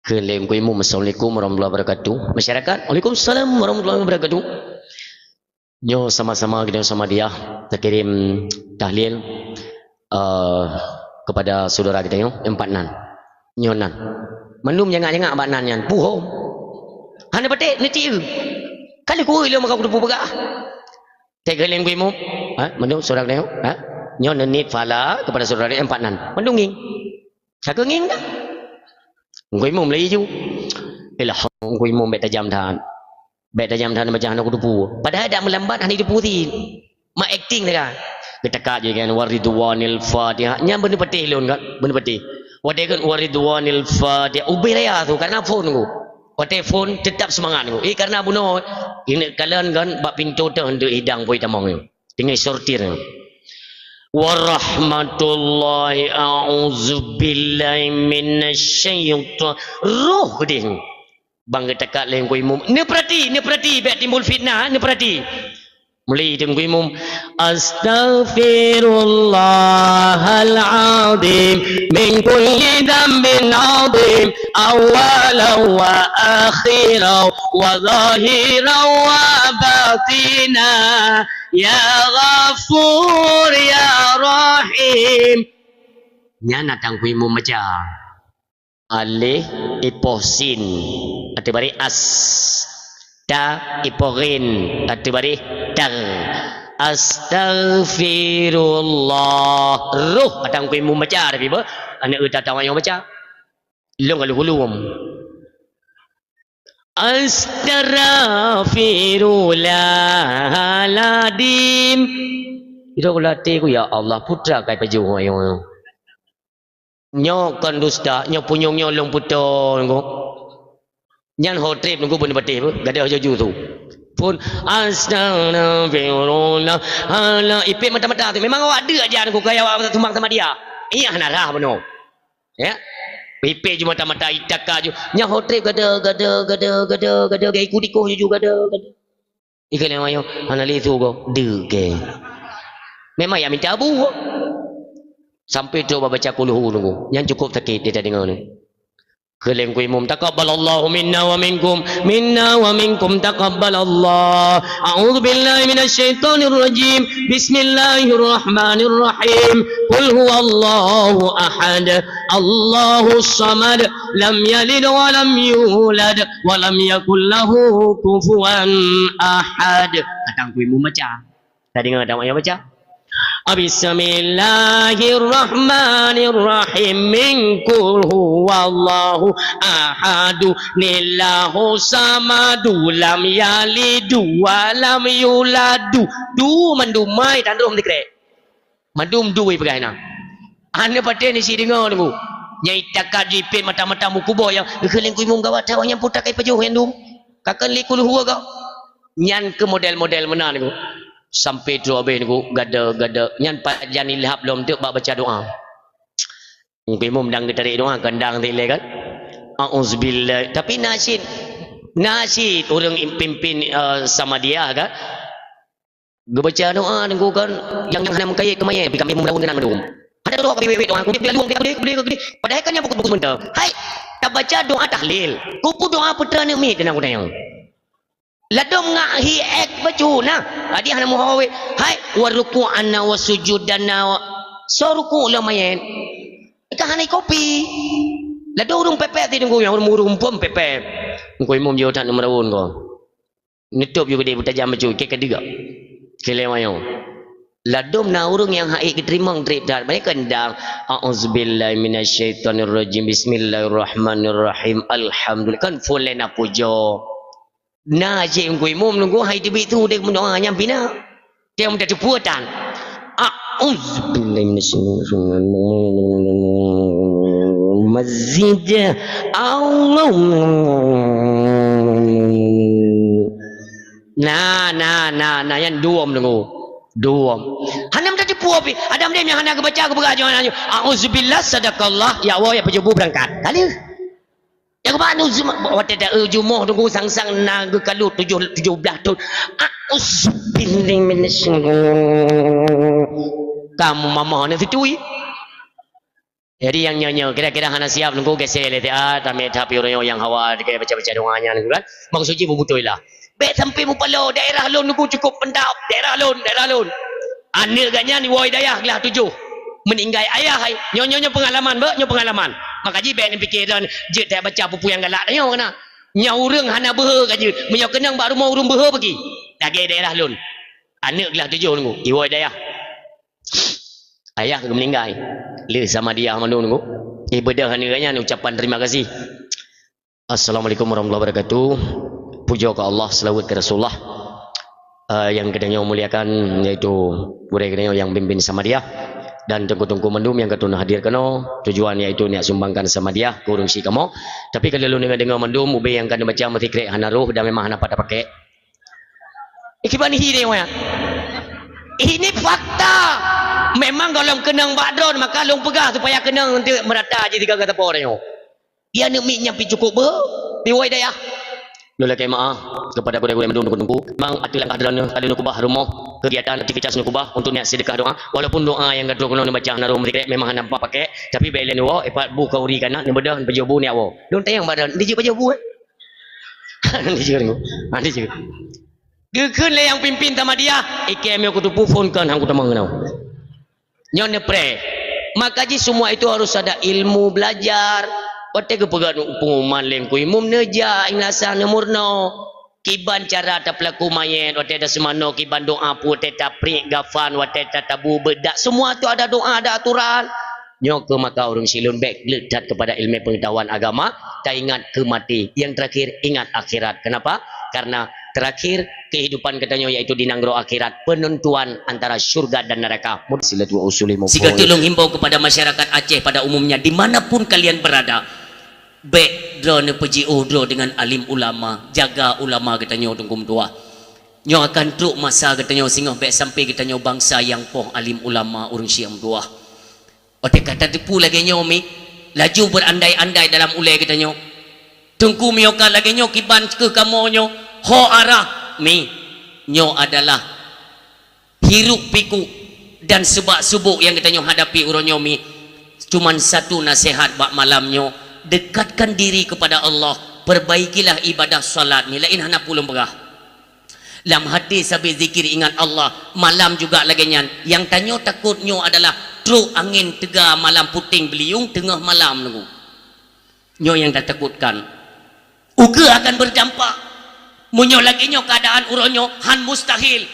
Kheun lé Teungku Imum, "Assalamualaikum warahmatullahi wabarakatuh." Masyarakat, "Waalaikumsalam warahmatullahi wabarakatuh." Nyoe sama-sama kita sama dia takirim tahlil, eh, kepada saudara kita nyoe, empat nan. Nyoe nan. Mandum nyangak-nyangak bak nan nyan. Puhom. Hana patéh, neutiyeue. Kali kuweuh ilong maka kuteupeu peugah. Teuka lé Teungku Imum. Ha? Mandum saudara kita nyoe. Ha? Nyoe neuniet pahala kepada saudara kita empat nan. Mandum ngieng. Ka keu ngieng dah. Teungku Imum laju. Ilah, Teungku Imum bèk tajam that. Bèk tajam that baca hana kuteupeu. Padahai dak meulambat hana jiteupeu cit. Mak akting dah. Geutakat je kan, "Waridwanil Fatihah." Nyan beuneupatéh lôn kan, beuneupatéh. Watèe kan, "Waridwanil Fatihah." Ubé raya tu, karena phôn ku. Watèe phôn, teutap seumangat ku. Eh, karena bunoe, ingat kalon kan, bak pintoe teuh hidang poi tamong nyoe. Tinggai sortir. Warahmatullahi, a'udzubillahi minasyaitan. Roh geudeh. Bang geutakat lé Teungku Imum. Neupeurati, neupeurati, bèk timbul fitnah, neupeurati. Mulai Teungku Imum. Astaghfirullahal azim min kulli dzambin azim, awwalan wa akhiran wa zahiran wa batina. Ya Ghafur, ya Rahim. Nyan na Teungku Imum baca. Alif ipoh sin, ateueh baréh as. Ta ipoh ghin, ateueh baréh tar. Astaghfirullah. Roh, Teungku Imum baca, tapi bah, aneuk geutanyoe baca. Lôn ka lheueh-lheueh. Astaghfirullahaladzim. Ira ulati ku, ya Allah, putra kai pajoh ayong. Nyoe kon dusta, nyoe punyueng nyoe lôn putôh nyoe. Nyan ho trép nyoe beuneupatéh beuh, gadôh jaju tu. Phôn, astaghfirullah. Alah, ipét mata-mata tu. Memang awak deuk aja nyoe, kaya awak sumbang sama dia. Iya hana rhah bunoe. Ya. Pipéh ju mata-mata, itaka ju. Nyan ho trép gada, gada, gada, gada, gada, gaya ikut-ikut ju gada, gada. Ikeu lé ayong, hana lé su go, deuke. Memang ya minta abu. Sampai tu baca kulhu nunggu. Nyan cukup sakit dia tak dengar ni. Keu lé Teungku Imum, taqabbalallahu minna wa minkum, minna wa minkum taqabbalallah. A'udzu billahi minasyaitonir rajim. Bismillahirrahmanirrahim. Qul huwallahu ahad. Allahus samad. Lam yalid wa lam yulad. Wa lam yakul lahu kufuwan ahad. Kata Teungku Imum baca. Tadi dengar dak mak ayah baca? Bismillahirrahmanirrahim. Min qul huwallahu ahadu, nillahu samadu, lam yalidu wa lam yuladu. Du mandum mai tandom dikrek. Mandum du ipeugah na. Aneuk patéh ni si deungoe nunggu. Nyang itakat ju ipét mata-mata meukuboh nyang geukheun lé Teungku Imum gawat that, nyang putak kai pajoh nyang dum. Ka kheun lé kulhu agak. Nyan keu model-model meunan nunggu. Sampai trok abéh nunggu, gada-gada. Nyan pajan ilhab lom teuk bak baca doa. Teungku Imum dang geutarek doa, kan dang dilée kan. Auzubillah. Tapi na cit, na cit ureueng pimpin, eh, Samadiyah kan. Geubaca doa nunggu kan, nyang, nyang hana meukaye keumaye, pi kami meulawan keunan mandum. Ada doa, kami wewek doa, kudip, kudip, kudip, kudip. Padahai kan nyang pukul-pukul meuntah. Hai, tabaca doa tahlil. Kupu doa putra aneuk miet dan aku tanyong. Ladom ngak hi ek bacu nah. Adi hana muha wewek. Hai, wa ruku'ana wa sujudana wa, so ruku' lom ayat. Ka hana kopi. Ladom ureueng pepet ti nunggu nyang ureueng-ureueng pun pepet. Nunggu imum jeuet that meurawan ko. Neutôb ju geudeh beutajam bacut, keu keudua. Keu lhèe manyong. Ladôm na ureueng nyang hana geuteurimong trép that, mereka endang, "A'udzubillahi minasyaitonirrajim. Bismillahirrahmanirrahim. Alhamdulillah." Kan phôn lé na pujoe. Na cit Teungku Imum nunggu hai teubiet su deh meudoa nyang pih na. Tiang meutateupeue tan. A'udzubillahi minasyaitonirrajim. Masjid. Allah. Na, na, na, na, nyan duom deungoe. Duom. Hana meutateupeue pih. Adam deh nyang hana geubaca, geupeugah nyoe, nyoe. Auzubillah, sadaqallah, ya Allah, ya peujeubu beurangkat. Ka lheueh. Ya, keuban tu, watèe ta-, eh, jumoh deungoe sang-sang na geukalut tujoh, tujoh blaih thon. Auzubillahi minasyaitonir. Kamoe mamah na situi. Jadi nyang nyoe-nyoe kira-kira hana siap Teungku, geusé lé siat, tamé that pih uroe nyoe nyang hawa teuka baca-baca doa nyan kan. Maksud jih beutôi lah. Bèk sampai mupaloe daerah lôn Teungku cukôp peundap, daerah lôn, daerah lôn. Aneuk geuh nyan woe dayah glah tujoh. Meuninggai ayah hai. Nyoe, nyoe, nyoe peungalaman, beuh, nyoe peungalaman. Maka jih bèk neupike droen jeuet that baca peue-peue nyang galak tanyoe keunan. Nyoe ureueng hana beuhe ka jeuet. Meunyoe keunong bak rumoh ureueng beuhe peugi. Lagèe daerah lôn. Aneuk glah tujoh Teungku, iwoe dayah. Ayah geumeuninggai. Lheueh samadiyah mandum Teungku. Ibadah aneuk geuh nyan ucapan terima kasih. Assalamualaikum warahmatullahi wabarakatuh. Pujoe keu Allah, seulaweuet keu Rasulullah. Eh, nyang geutanyoe muliakan, yaitu gurèe geutanyoe nyang bimbing samadiyah dan teungku-teungku mandum nyang ka troh hadir keunoe. Tujuan yaitu neujak sumbangkan samadiyah keu ureueng syiek kamoe. Tapi ka lôn deungoe-deungoe mandum, ubé nyang ka neubaca meusikrek hana roh dan memang hana pat tapakèk. Eh, kiban hi deh, weh. Ini fakta. Memang gohlom keunong bak droen, maka lôn peugah supaya keunong untuk merata jih sigoe gata po tanyoe. Di aneuk miet nyan pih cukôp beuh, pih woe dayah. Lôn lakèe meu'ah kepada gurèe-gurèe mandum teungku-teungku. Memang ateueh langkah droeneuh ka lheueh neukeubah rumoh, kegiatan aktivitas neukeubah untuk niat seudeukah doa. Walaupun doa nyang ka troh keunoe neubaca hana roh meusikrek, memang hana pat pakèk, tapi bèk lé neuwoe, eh, pat bu khauri ka na, neubeudôh, neupajoh bu neujak woe. Lôn tanyong bak droen, dijeuet pajoh bu, eh? Dijeuet, ha, dijeuet. Geukheun lé nyang pimpin samadiyah, "Ikèe meunyoe kuteupeue phôn kön han kutamong keunoe." Nyoe neupreh. Maka jih semua itu harus ada ilmu belajar. Watèe geupeugah pengumuman lé Teungku Imum neujak, meunasah neumeurunoe. Kiban cara tapeulaku manyèt, watèe taseumanoe, kiban doa peue, watèe tapriek gafan, watèe tatabu beudak, semua tu ada doa, ada aturan. Nyoe keuh maka ureueng syiek lôn bèk gleuet that kepada ilmu pengetahuan agama, taingat keu maté. Yang terakhir, ingat akhirat. Kenapa? Karena terakhir kehidupan geutanyoe yaitu di nanggroe akhirat, penentuan antara syurga dan neraka. Silaturahmi usulul mufawwid. Sigoe lôn himbau kepada masyarakat Aceh pada umumnya, di mana pun kalian berada, bèk droeneuh peujiôh droe dengan alim ulama, jaga ulama geutanyoe Teungku meutuah. Nyoe akan trok masa geutanyoe singoh bèk sampai geutanyoe bansa nyang poh alim ulama ureueng syiek meutuah. Watèe ka tateupeue lagèe nyoe mi, laju berandai-andai dalam ulèe geutanyoe. Teungku, meunyoe ka lagèe nyoe kiban keu kamoe nyoe, ho arah mi. Nyoe adalah hiruk-pikuk dan seubak-subok nyang geutanyoe hadapi uroe nyoe mi. Cuman satu naseuhat bak malam nyoe, dekatkan diri kepada Allah, perbaikilah ibadah salat mi, laén hana peue lôn peugah. Lam haté sabe zikir ingat Allah, malam juga lagèe nyan. Nyang tanyoe takot nyoe adalah trok angén teuga malam puténg beuliueng teungoh malam Teungku. Nyoe nyang tatakotkan. Ukeue akan berdampak. Meunyoe lagèe nyoe keuadaan uroe nyoe, han mustahil.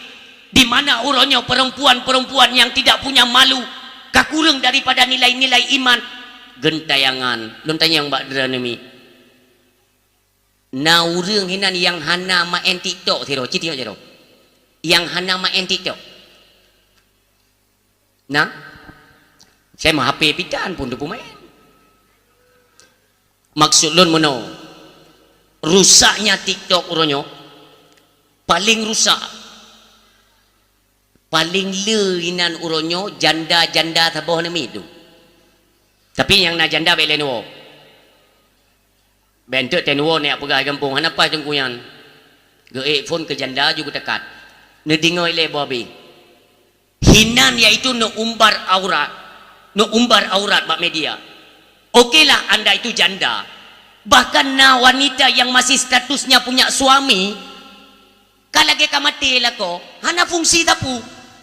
Di mana uroe nyoe perempuan-perempuan yang tidak punya malu, ka kureueng daripada nilai-nilai iman. Geuntayangan. Lôn tanyong bak droeneuh mi. Na ureueng hinan nyang hana maén TikTok sidroe, ci tanyong sidroe. Nyang hana maén TikTok. Na? Saya mah H P pitan pun teupeumaén. Maksud lôn meunoe, rusaknya TikTok uroe nyoe, paléng rusak. Paléng le inan uroe nyoe janda-janda saboh namiet tu. Tapi nyang na janda bèk lé neuwoe. Bèk enteuk teuh neuwoe neujak peugah gampông, hana paih Teungku nyan. Geuék phôn keu janda ju geutakat. Neudeungoe lé boh abéh. Hinan yaitu neuumbar aurat. Neuumbar aurat bak media. Okelah anda itu janda. Bahkan na wanita yang masih statusnya punya suami, ka lagèe ka maté lakoe, hana fungsi sapeue.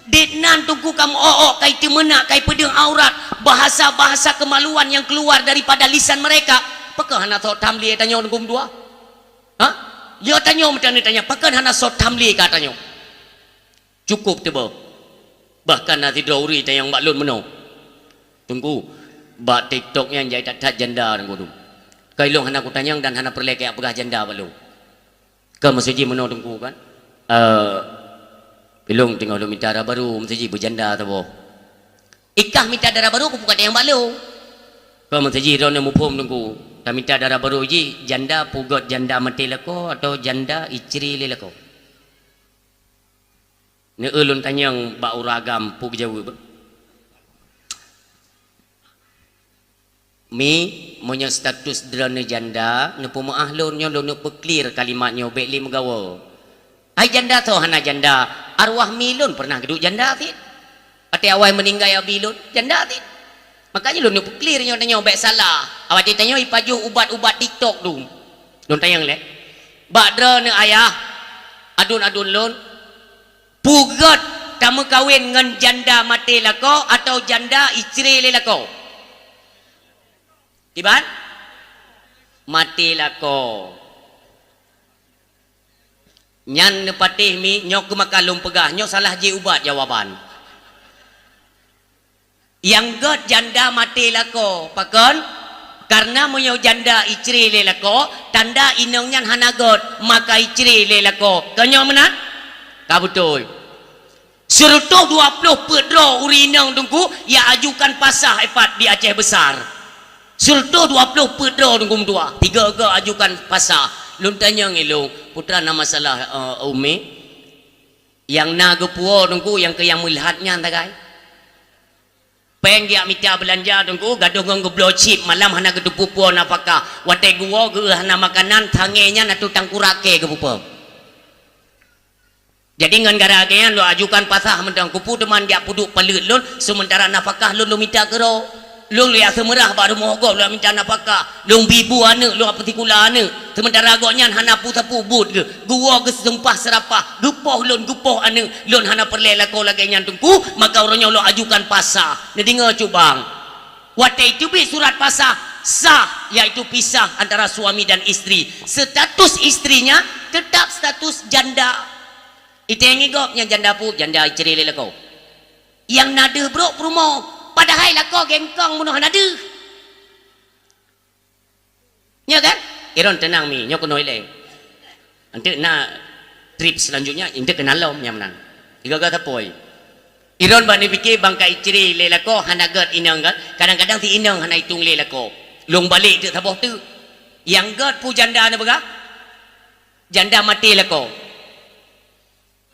Dek nan Teungku ka meu-ôk-ôk, ka iteumeunak, ka ipeudeueng aurat, bahasa-bahasa kemaluan yang keluar daripada lisan mereka. Pakon hana sot tham lé tanyoe Teungku meutuah? Ha? Yo tanyoe meutanyoe tanya, pakon hana sot tham lé ka tanyoe? Cukôp teuboh. Bahkan na sidroe ureueng tanyong bak lôn meunoe. Teungku, bak TikTok nyan jai that-that janda Teungku tu. Ka ilôn hana kutanyong dan hana peureulèe keu peugah janda bak lôn. Ka meuseujih meunoe Teungku kan? Eh, ilôn teungoh lôn mita dara barô, meuseujih beujanda saboh. Ikah mita dara barô, kupeugah tanyong bak lôn. Ka meuseujih droeneuh muphom Teungku. Tamita dara barô jih, janda peugöt janda maté lakoe atau janda istri lé lakoe? Neueu lôn tanyong bak ureueng agam peue geujaweueb. Mi, meunyoe status droeneuh janda, neupeumeu'ah lôn nyoe lôn neuk peuklir kalimat nyoe bék lé meugawa. Ai janda soe hana janda, arwah mi lôn pernah geuduek janda cit. Watée awai meuninggai abi lôn, janda cit. Makanya lôn neuk peuklir nyoe tanyoe bék salah. Awai tanyoe ipajoh ubat-ubat TikTok dum. Lôn tanyong lé. Bak droeneuh ayah, aduen-aduen lôn, peue gét tameukawen ngon janda maté lakoe atawa janda icré lé lakoe? Kiban? Maté lakoe. Nyan neupatéh mi, nyoe keuh maka lôn peugah, nyoe salah jih ubat jawaban. Nyang gét janda maté lakoe, pakon? Kareuna meunyoe janda icré lé lakoe, tanda inong nyan hana gét, maka icré lé lakoe. Kon nyoe meunan? Ka beutôi. Seureutôh dua ploh peuet droe ureueng inong teungku, ya ajukan pasah ipat di Aceh Besar. Seureutôh dua ploh peuet droe teungku meutuah, tiga-tiga ajukan pasah. Lôn tanyong ilong, peue teuma na masalah, eh, Umi? Nyang na geupuwoe teungku, nyang keu nyang meulhat nyan sagai. Péng geujak mita beulanja teungku, gadôh ngon geubloe chip, malam hana geuteupeue puwoe nafakah. Watée geuwoe geuh hana makanan, tangé nyan ateueh tangkurak kée geupeuphom. Jadi ngon gara lagée nyan lôn ajukan pasah mantong, keupeue teuma jak peuduek paleuet lôn, seumeuntara nafakah lôn lôn mita keudroe. Lôn lôn jak seumeurah bak rumoh gob lôn mita nafakah. Lôn bi bu aneuëk lôn, apeutikula aneuëk. Seumeuntara gobnyan hana peue-sapeue buet geuh. Geuwoe geuh seumpah seurapah, geupoh lôn geupoh aneuëk. Lôn hana peureulée lakoe lagée nyan teungku, maka uroe nyoe lôn ajukan pasah. Neudeungoe cut bang. Watée teubiet surat pasah, sah, yaitu pisah antara suami dan istri. Status istrinya tetap status janda. Itéh ngigob nyang janda peue, janda icré lé lakoe. Nyang na deuh brok peurumoh, padahai lakoe gengkong meunoe hana deuh. Nyo kan? Iron teunang mi, nyoe keunoe ilée. Enteuk na trip selanjutnya, enteuk keunan lom nyang meunan. Tiga-tiga tapoi. Iron bak neupike bangkai icré lé lakoe hana gét inong kan? Kadang-kadang si inong hana itong lé lakoe. Lôn balek teuk saboh teuk. Nyang gét peue janda neupeugah? Janda maté lakoe.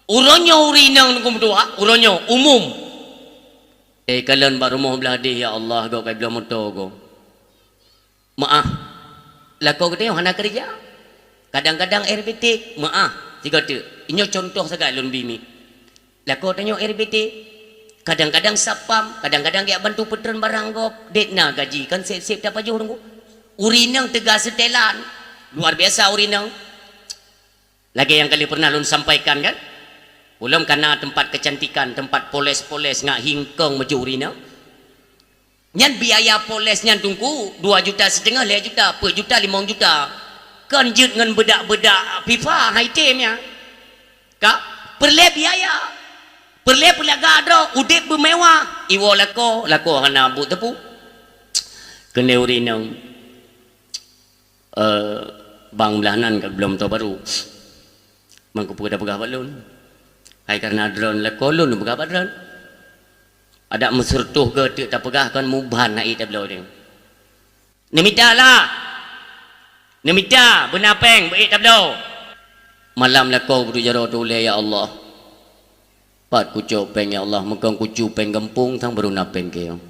Uroe nyoe ureueng inong teungku meutuah, uroe nyoe umum. Eh, kalon bak rumoh blah deh, ya Allah, gob kai bloe moto gob. Meu'ah. Lakoe geutanyoe hana keureuja. Kadang-kadang R B T, meu'ah. Tiga teuk. Inyoe contoh sagai lôn bi mi. Lakoe tanyoe R B T. Kadang-kadang satpam, kadang-kadang geujak bantu peutreun barang gob. Dek na gaji kan sép-sép tapajoh teungku. Ureueng inong teuga seutelan. Luar biasa ureueng inong. Lagée nyang kali pernah lôn sampaikan kan? Ulôn kana teumpat keucantikan, teumpat poles-poles ngat hingkong meucuri na. Nyan biaya poles nyan teungku dua juta siteungoh, lhée juta, peuet juta, limong juta. Kon jeuet ngon beudak-beudak pipa hai tem nyan. Ka peureulée biaya. Peureulée peulaga droe, udeb beumewah. Iwoe lakoe, lakoe hana buet teupeu. Keuneuk ureueng inong. Eh, bang blah nan ka geubloe moto barô. Mangkeupeue tapeugah bak lôn? Hai kareuna droen lakoe lôn peugah bak droen. Adak meuseureutôh geuh teuk tapeugah kon muban na ék tabloe deh. Neumita lah. Neumita beuna péng beu ék tabloe. Malam lakoe beuduek jaroe teuh ulée, ya Allah. Pat kucok péng, ya Allah, meukong kucu péng gampông sang barô na péng keu.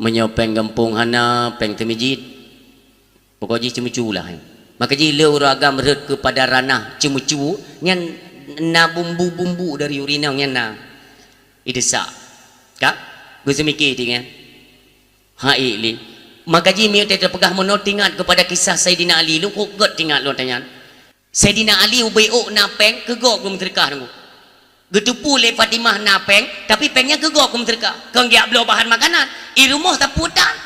Meunyoe péng gampông hana, péng teumeujid, pokok jih ceumeucu lah. Maka jih le ureueng agam rhot keupada ranah ceumeucu, nyan na bumbu-bumbu dari ureueng inong nyan na. Ideusak. Ka? Geuseumike tinggai. Hai li. Maka jih meunyoe tapeugah meunoe teuingat keupada kisah Saidina Ali, lôn kok gét teuingat lôn tanyan. Saidina Ali ubé ôk na péng keu gob geumeuseudeukah teungku. Geuteupeue lé Fatimah na péng, tapi péng nyan keu gob geumeuseudeukah. Kon geujak bloe bahan makanan, i rumoh sapeue tan.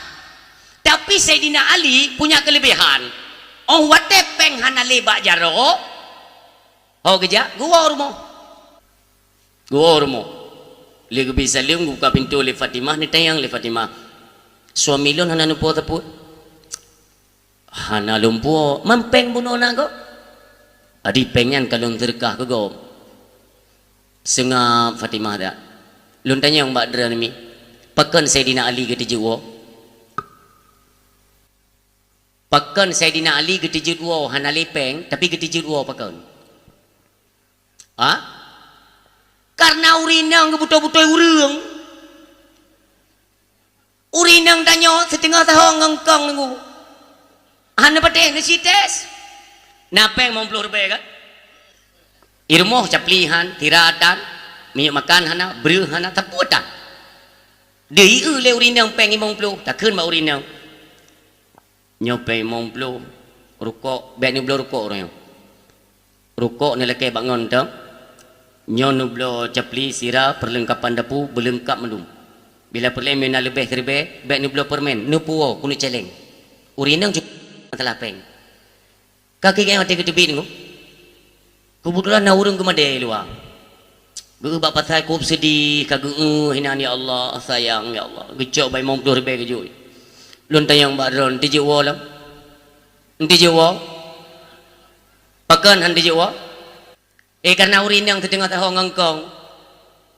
Tapi Saidina Ali punya keuleubiehan. Óh watée péng hana lé bak jaroe, ho geujak geuwoe u rumoh. Geuwoe u rumoh. Lé geubi saleuem geubuka pintoe lé Fatimah, neutanyong lé Fatimah, "Suami lôn hana neupuwoe sapeue?" "Hana lôn puwoe, man péng bunoe na gob?" "Adi péng nyan ka lôn seudeukah keu gob." Seungab Fatimah dak. "Lôn tanyong bak droeneuh mi, pakon Saidina Ali geuteujeuet woe?" Pakon Saidina Ali geuteujeuet woe hana lé péng, tapi geuteujeuet woe pakon? Ha? Karena ureueng inong geubeutôi-beutôi ureueng. Ureueng inong tanyoe siteungoh saho ngon kong nunggu. Hana patéh neusites. Na péng limong ploh ribèe kan? I rumoh capli han, sira tan, minyeuk makan hana, breueh hana, sapeue tan. Deuh ieu lé ureueng inong péng limong ploh, takheun bak ureueng inong. Nyoe péng limong ploh, rukok, bèk neubloe rukok uroe nyoe. Rukok neulakèe bak ngon teuh. Nyoe neubloe capli, sira, perlengkapan dapu, beuleungkap mandum. Bila peureulèe meu na leubeh siribèe, bèk neubloe permen, neupuwoe keuneuk cèlèng. Ureueng inong cukôp masalah péng. Ka keuh watèe geuteubiet nyoe. Keubeutulan na ureueng geumadé luwa. Geu bak pasai kôb seudih, ka geu-eu hinan, "Ya Allah, sayang, ya Allah." Geucok bak limong ploh ribèe geujok. Lôn tanyong bak droeneuh, "Tijeuet woe lom?" Hana tijeuet woe? Pakon hana tijeuet woe? Eh, karena ureueng inong teudeungoe saho ngon kong.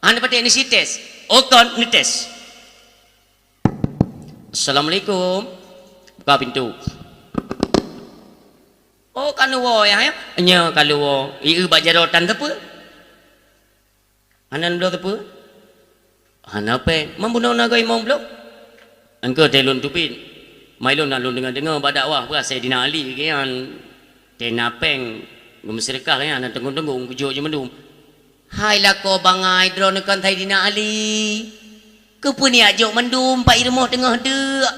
Hana patéh neusites. Oh kon, neusites. "Assalamualaikum." Buka pintu. "Oh, ka neuwoe, Yah, ya?" "Nyoe ka lôn woe." "Ieu bak jaroe tan sapeue?" "Hana neubloe sapeue?" "Hana péng." "Man bunoe na goe limong ploh?" "Eungkôt teuh lôn teubiet. Mai lôn na lôn deungoe-deungoe bak dakwah peue Saidina Ali geuh nyan. Teuh na péng geumeuseudeukah geuh nyan, na teunggong-teunggong geujok jih mandum." "Hai lakoe bangai, droeneuh kon Saidina Ali. Keupeue neujok mandum bak i rumoh teungoh deuk?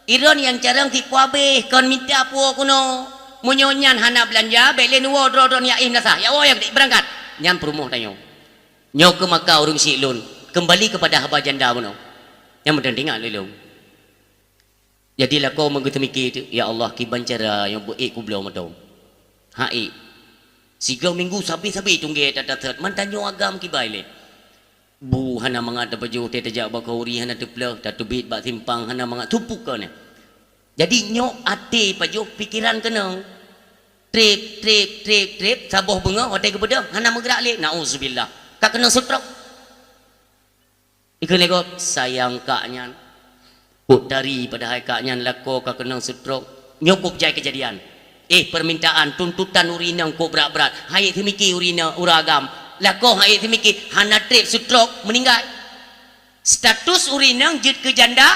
Droeneuh nyang carông tiep puabeh kon mita puwoe keunoe. Meunyoe nyan hana beulanja, bèk lé neuwoe droe-droe nyan, eh, meunasah. Ya woe, ya beurangkat." Nyan peurumoh tanyoe. Nyoe keuh maka ureueng syiek lôn, keumbali keupada haba janda bunoe. Nyang meuteun teuingat lé lôn. Jadi lakoe meugeuteumiké teuk, "Ya Allah, kiban cara nyang beu ék kubloe mantong." Hana ék. Sigoe minggu sabe-sabe tunggée that-that, man tanyoe agam kiban lé. Bu hana mangat tapajoh, teuh tajak bak khanduri hana teuplôh, tateubiet bak simpang hana mangat, teupeue kon nyan. Jadi nyoe até pajoh, pikeran keunong. Trép, trép, trép, trép, saboh beungoh watèe geubeudôh hana meugerak lé. Nauzubillah. Ka keunong stroke. Ikheun lé gob, "Sayang kak nyan." Kok tari padahai kak nyan lakoe ka keunong stroke. Nyoe kok jai keujadian. Eh, permintaan, tuntutan ureueng inong kok brat-brat. Hana ék teumiki ureueng inong, ureueng agam. Lakoe hana ék teumiki, hana trép stroke, meuninggai. Status ureueng inong jeuet keu janda,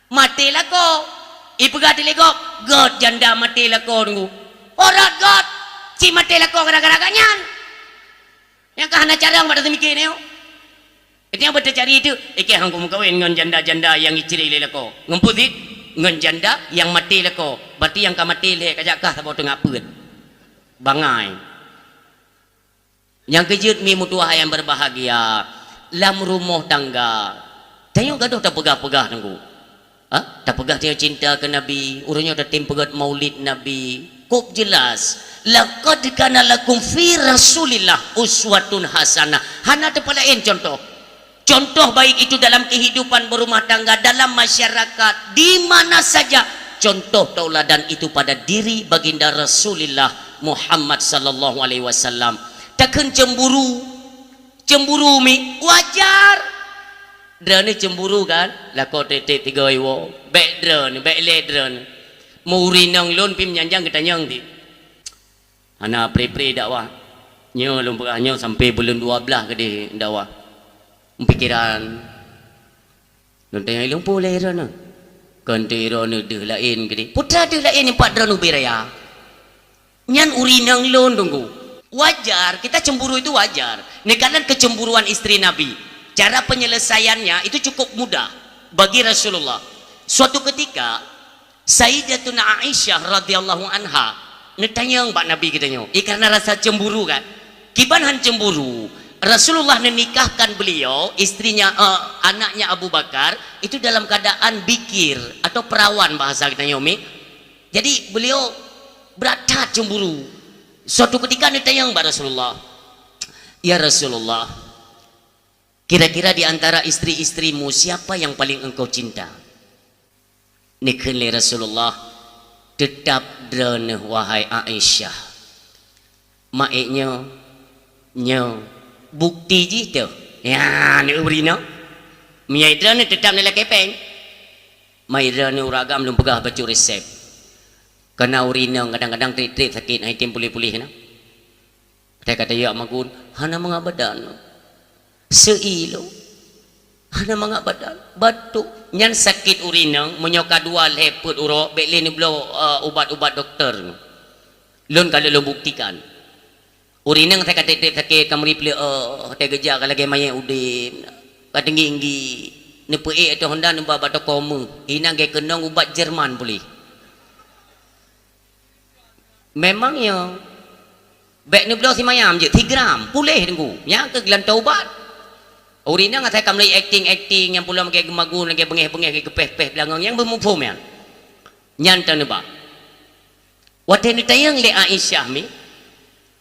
maté lakoe. Ipeugah teuh lé gob, "Göt janda maté lakoe teungku." Oh, rot göt, ci maté lakoe gara-gara gobnyan. Nyang ka hana carông bak teumiki nyoe. Nyoe beuteucari teuk, ikei han kumeukawen ngon janda-janda nyang jicre lé lakoe. Ngon peue cit? Ngon janda nyang maté lakoe. Berarti nyang ka maté lhèe kajak kah saboh teungak peuet. Bangai. Nyang keujeuet mi meutuwah nyang berbahagia, lam rumoh tangga, tanyoe gadôh tapeugah-peugah teungku. Ha? Tapeugah tanyoe cinta keu Nabi, uroe nyoe tatem peugét maulid Nabi. Kok jeulaih, "Laqad kana lakum fi Rasulillah uswatun hasanah." Hana teupeu laén cuntoh. Contoh baik itu dalam kehidupan berumah tangga, dalam masyarakat, di mana saja. Contoh tauladan itu pada diri Baginda Rasulillah Muhammad sallallahu alaihi wasallam. Takheun cemburu, cemburu mi wajar. Droeneuh cemburu kan? Lakoe trép-trép tiga iwoe. Bèk droeneuh, bèk lé droeneuh. Meu ureueng inong lôn pih meunyanjang geutanyong cit. Hana pre-pre dakwah. Nyoe lôn peugah nyoe sampoe buleuen dua blaih keudeh dakwah. Meupikeran. Lôn tanyong lôn, "Peue lé droeneuh?" "Kon teuh droeneuh deuh laén keudeh." "Peue teuma deuh laén nyoe pat droeneuh ubé raya?" Nyan ureueng inong lôn teungku. Wajar, kita cemburu itu wajar. Neukalon kecemburuan istri Nabi. Cara penyelesaiannya itu cukup mudah bagi Rasulullah. Suatu ketika, Sayyidatuna Aisyah radhiyallahu anha neutanyong bak Nabi geutanyoe. Eh, karena rasa cemburu kan? Kiban han cemburu, Rasulullah neunikahkan beliau, istrinya, eh, anaknya Abu Bakar, itu dalam keadaan bikir atau perawan bahasa geutanyoe mi. Jadi, beliau brat that cemburu. Suatu ketika neutanyong bak Rasulullah, "Ya Rasulullah, kira-kira di antara istri-istrimu siapa yang paling engkau cinta?" Neukheun lé Rasulullah, "Teutab droeneuh, wahai Aisyah." "Ma ék nyoe, nyoe, bukti jih teuh." Ya, neubri nyoe. "Meunyoe droeneuh teutab neulakèe péng." "Ma ék droeneuh ureueng agam lôn peugah bacut resep. Kareuna ureueng inong kadang-kadang trép-trép sakét, han tem puléh-puléh na." Teuka tajak magun, hana mangat badan. Seu'i lom. Hana mangat badan. Batuk. Nyan sakét ureueng inong, meunyoe ka dua lhée peuet uroe, bék lé neubloe, eh, ubat-ubat dokto. Lôn ka lôn buktikan. Ureueng inong teuka tieb-tieb sakét, ka meuri pleueh, teuka geujak ka lagée manyét udeb. Ka teunggik-nggik. Neupeuék ateueh honda neuba bak toko meuh. Inan geukeunong ubat Jerman puléh. Memang nyo. Bék neubloe simayam jeuet, sigram, puléh teungku. Nyan keuh geulantoe ubat. Ureueng inong asai ka meulai akting-akting nyang pulo lagée geumagun, lagée beungéh-beungéh, lagée geupéh-péh beulangong nyang beumuphom nyan. Nyan tan neuba. Watée neutanyong lé Aisyah mi,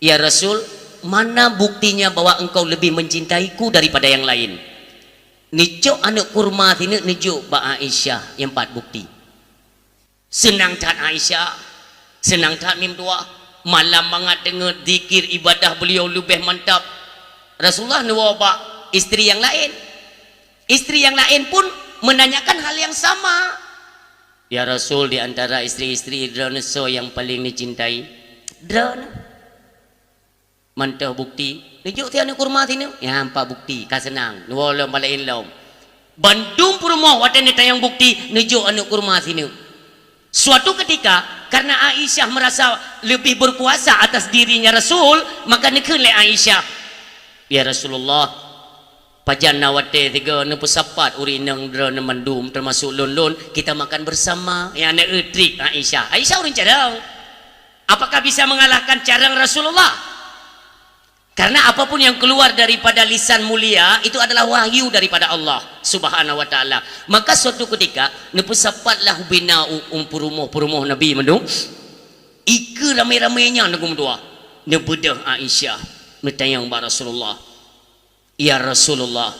"Ya Rasul, mana buktinya bahwa engkau lebih mencintaiku daripada yang lain?" Neucok aneuëk kurma sineuk neujok bak Aisyah nyang pat bukti. Seunang that Aisyah, seunang that mim tuah. Malam mangat deungoe zikir ibadah beliau leubeh mantap. Rasulullah neuwoe bak istri nyang laén. Istri nyang laén pun menanyakan hal yang sama. "Ya Rasul, di antara istri-istri droeneuh soe nyang paleng neucintai?" "Droeneuh." "Mantong bukti?" "Neujok si aneuëk kurma sineuk." "Nyan pat bukti, ka seunang. Neuwoe lom bak laén lom." Bandum peurumoh watée neutanyong bukti, neujok aneuëk kurma sineuk. Suatu ketika, karena Aisyah merasa lebih berkuasa atas dirinya Rasul, maka neukheun lé Aisyah, "Ya Rasulullah, pajan na watée sigoe neupeusapat ureuëng inong droeneuh mandum, teumasok lôn-lôn, kita makan bersama." Nyan na trik Aisyah. Aisyah ureuëng carong. Apakah bisa mengalahkan carong Rasulullah? Karena apapun yang keluar daripada lisan mulia itu adalah wahyu daripada Allah Subhanahu wa Taala. Maka suatu ketika, neupeusapatlah ubena u-, u peurumoh-peurumoh Nabi mandum. Ikeue ramé-ramé nyan, Teungku meutuah, neubeudôh Aisyah, neutanyong bak Rasulullah, "Ya Rasulullah,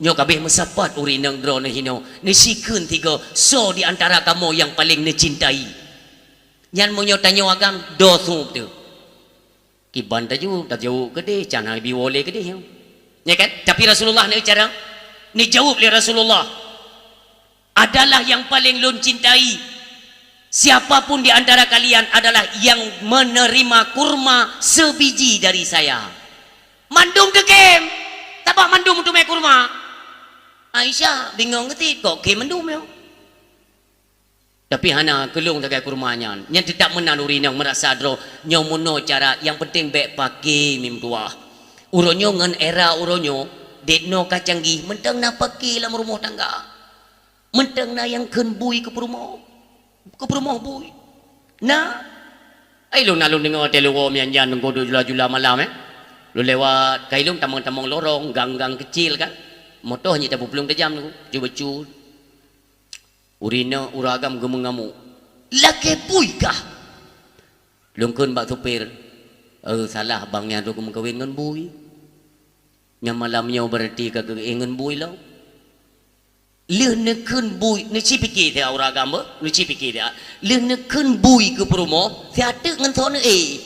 nyoe ka abéh meusapat ureuëng inong droeneuh hinoe, neusikheun sigoe, soe di antara kamoe nyang paleng neucintai?" Nyan meunyoe tanyoe agam, doh seuueb teuh. Kiban tajaweueb, tajaweueb keudeh, can hana jiwoe lé keudeh nyoe. Ya kan? Tapi Rasulullah neucara, neujaweueb lé Rasulullah, "Adalah yang paling lôn cintai. Siapapun di antara kalian adalah yang menerima kurma sebiji dari saya." Mandum teukem, sabab mandum teumé kurma. Aisyah bingong geutit, "Kok kém mandum nyoe?" Tapi hana keulong sagai kurma nyan. Nyan teutab meunan ureuëng inong meurasa droe nyoe meunoe cara, nyang penting bék paké mim tuah. Uroe nyoe ngon era uroe nyoe, dek noe ka canggih, mantong na paké lam rumoh tangga. Mantong na nyang kheun bui keu peurumoh. Keu peurumoh bui. Na. Ai lôn na lôn deungoe teuh lôn woe meujan-jan ngon jula-jula malam, eh. Lôn lewat, kai lôn tamong-tamong lorong, gang-gang keucil kan. Moto hana tapeuplong tajam tu, cuba cu. Ureuëng inong, ureuëng agam geumeungamuk. "Lakée bui kah?" Lôn kheun bak supir, "Eh, salah bang nyan rhot meukawen ngon bui. Nyang malam nyoe beurati ka geuék ngon bui lom." Lheueh neukheun bui, neuci pike siat ureuëng agam beuh, neuci pike siat. Lheueh neukheun bui keu peurumoh, siat teuk ngon soe neuék.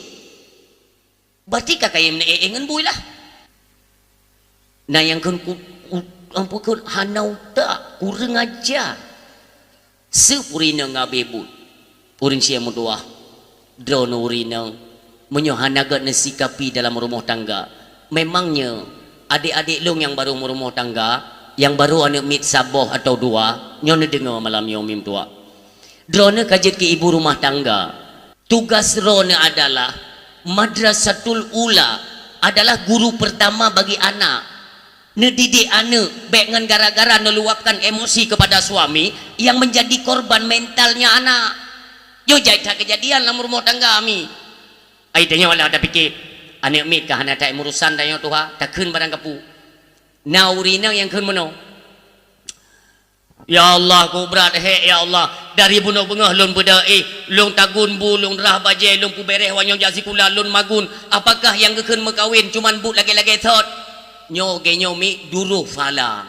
Berarti ka kayém neuék-ék ngon bui lah. Na nyang kheun ku, ku, ampun kheun hana utak, kureueng aja. Seueb ureuëng inong ngabée buet. Ureuëng sie meutuah, droeneuh ureuëng inong, meunyoe hana gét neusikapi dalam rumoh tangga. Memang nyoe, adék-adék lôn nyang barô meurumoh tangga, nyang barô aneuëk miet saboh atawa dua, nyoe neudeungoe malam nyoe mim tuah. Droeneuh ka jeuet keu ibu rumah tangga. Tugas droeneuh adalah madrasatul ula, adalah guru pertama bagi anak. Neudidik aneuëk bék ngon gara-gara neuluapkan emosi kepada suami yang menjadi korban mentalnya anak. Nyoe jai that keujadian lam rumoh tangga mi. Ai tanyoe lah tapike, aneuëk miet ka hana that urusan tanyoe tuha, takheun barang kapeue. Na ureuëng inong nyang kheun meunoe. Ya Allah, kok brat hék, ya Allah. Dari bunoe beungoh lôn beudôh, eh, lôn tagun bu, lôn rhah bajée, lôn peubeureh wanyoe jak sikula, lôn magun. Apakah nyang geukheun meukawen cuman buet lagée-lagée thot? Nyoe geuh nyoe mi duroh phala.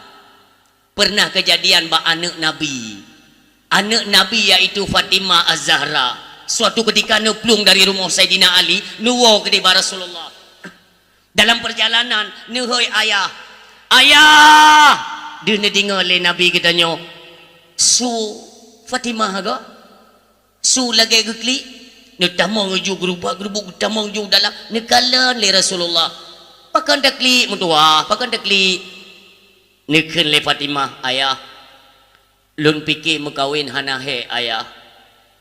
Pernah keujadian bak aneuëk Nabi. Aneuëk Nabi yaitu Fatimah Az-Zahra. Suatu ketika neuplueng dari rumoh Saidina Ali, neuwoe keudeh bak Rasulullah. Dalam perjalanan, neuhôi ayah. "Ayah!" Deuh neudeungoe lé Nabi geutanyoe, su Fatimah ga? Su lagée geuklik? Neutamong ju geurubak-geurubuk, neutamong ju dalam, neukalon lé Rasulullah. Pakon taklik meutuwah, pakon taklik? Neukheun lé Fatimah, "Ayah, lôn pike meukawen hana hék, Ayah.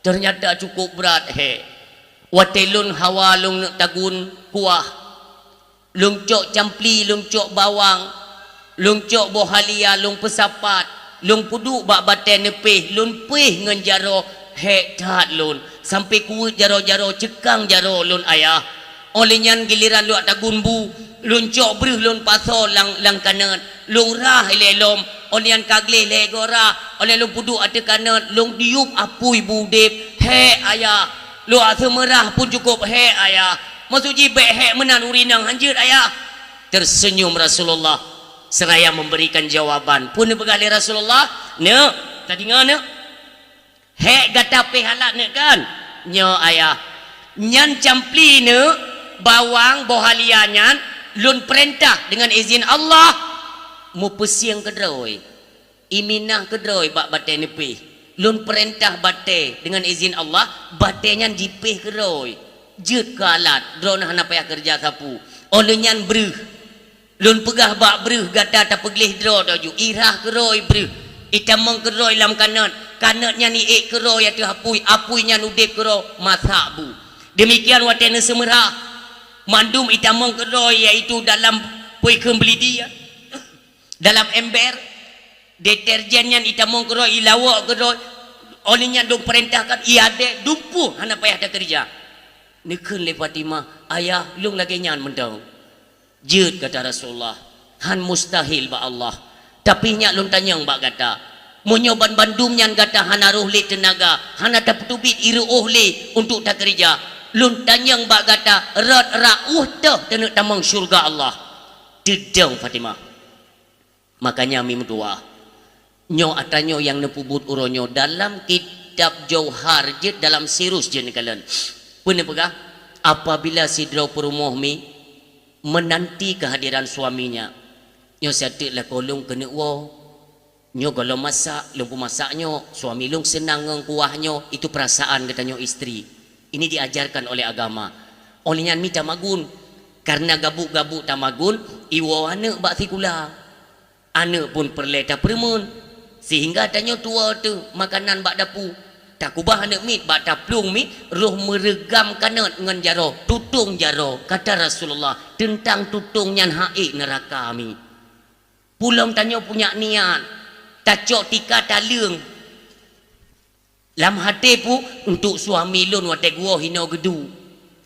Teunyata cukôp brat hék. Watée lôn hawa lôn neuk tagun kuah, lôn cok campli, lôn cok bawang, lôn cok boh halia, lôn peusapat, lôn peuduek bak batée neupéh, lôn péh ngon jaroe, hék that lôn, sampoe kuweuet jaroe-jaroe, ceukang jaroe lôn, Ayah. Óh lheueh nyan giliran lôn tagun bu, lôn cok breuh lôn pasoe lam, lam kanot, lôn rhah ilée lom, óh lheueh nyan ka gleh lhée goe rhah, óh lheueh lôn peuduek ateueh kanot, lôn diyueb apui bu udeb, hék, Ayah. Lôn seumeurat pun cukôp hék, Ayah. Maksud jih bék hék meunan ureuëng inong, hanjeuet, Ayah." Tersenyum Rasulullah seraya memberikan jawaban. Peue neupeugah lé Rasulullah? "Neuk, tadeungoe neuk. Hék gata péh halat neuk kan? Nyoe, Ayah. Nyan campli neuk, bawang, boh halia nyan lôn peurintah deungon izin Allah, meupeusieng keudroe. Iminah keudroe bak batée neupéh. Lôn peurintah batée deungon izin Allah, batée nyan jipéh keudroe. Jeuet keu alat, droeneuh hana payah keureuja sapeue. Óh lheueh nyan breuh. Lôn peugah bak breuh gata tapeugleh droe taju, irhah keudroe breuh. Itamong keudroe lam kanot, kanot nyan iék keudroe ateueh apui, apui nyan udeb keudroe, masak bu. Demikian watée neuseumeurat, mandum itamong keudroe, yaitu dalam peue kheun beulidi, ya. Dalam ember, deterjen nyan itamong keudroe, ilawok keudroe, óh lheueh nyan lôn peurintahkan, iadek, dumpeue, hana payah takeureuja." Neukheun lé Fatimah, "Ayah, lôn lagée nyan mantong." "Jeuet," kata Rasulullah, "han mustahil bak Allah. Tapi nyak lôn tanyong bak gata, meunyoe banmandum nyan gata hana roh lé teunaga, hana tapeuteubiet ireuôh lé untuk takeureuja, lôn tanyong bak gata, rot rot ueh toh taneuk tamong syeuruga Allah?" Teudong Fatimah. Makanya mi meutuwah, nyoe atra nyoe nyang neupeubuet uroe nyoe dalam kitab Jauhar jeuet, dalam Sirus jeuet neukalon. Peue neupeugah? Apabila sidroe peurumoh mi menanti kehadiran suaminya, nyoe sateuk lakoe lôn keuneuk woe. Nyoe gohlom masak, lôn peumasak nyoe, suami lôn seunang ngon kuah nyoe, itu perasaan geutanyoe istri. Ini diajarkan oleh agama. Óh lheueh nyan mi tamagun. Karena gabuk-gabuk tamagun, iwoe aneuk bak sikula. Aneuk pun peureulée tapeureumeun, sehingga tanyoe tuwoe teuh makanan bak dapu. Takubah aneuk miet bak taplueng miet, roh meureugam kanot ngon jaroe, tutong jaroe. Kata Rasulullah, teuntang tutong nyan han ék neuraka mi. Pulom tanyoe punyak niat, tacok tika taleueng. Lam até pu, untuk suami lôn watée geuwoe hinoe geuduek.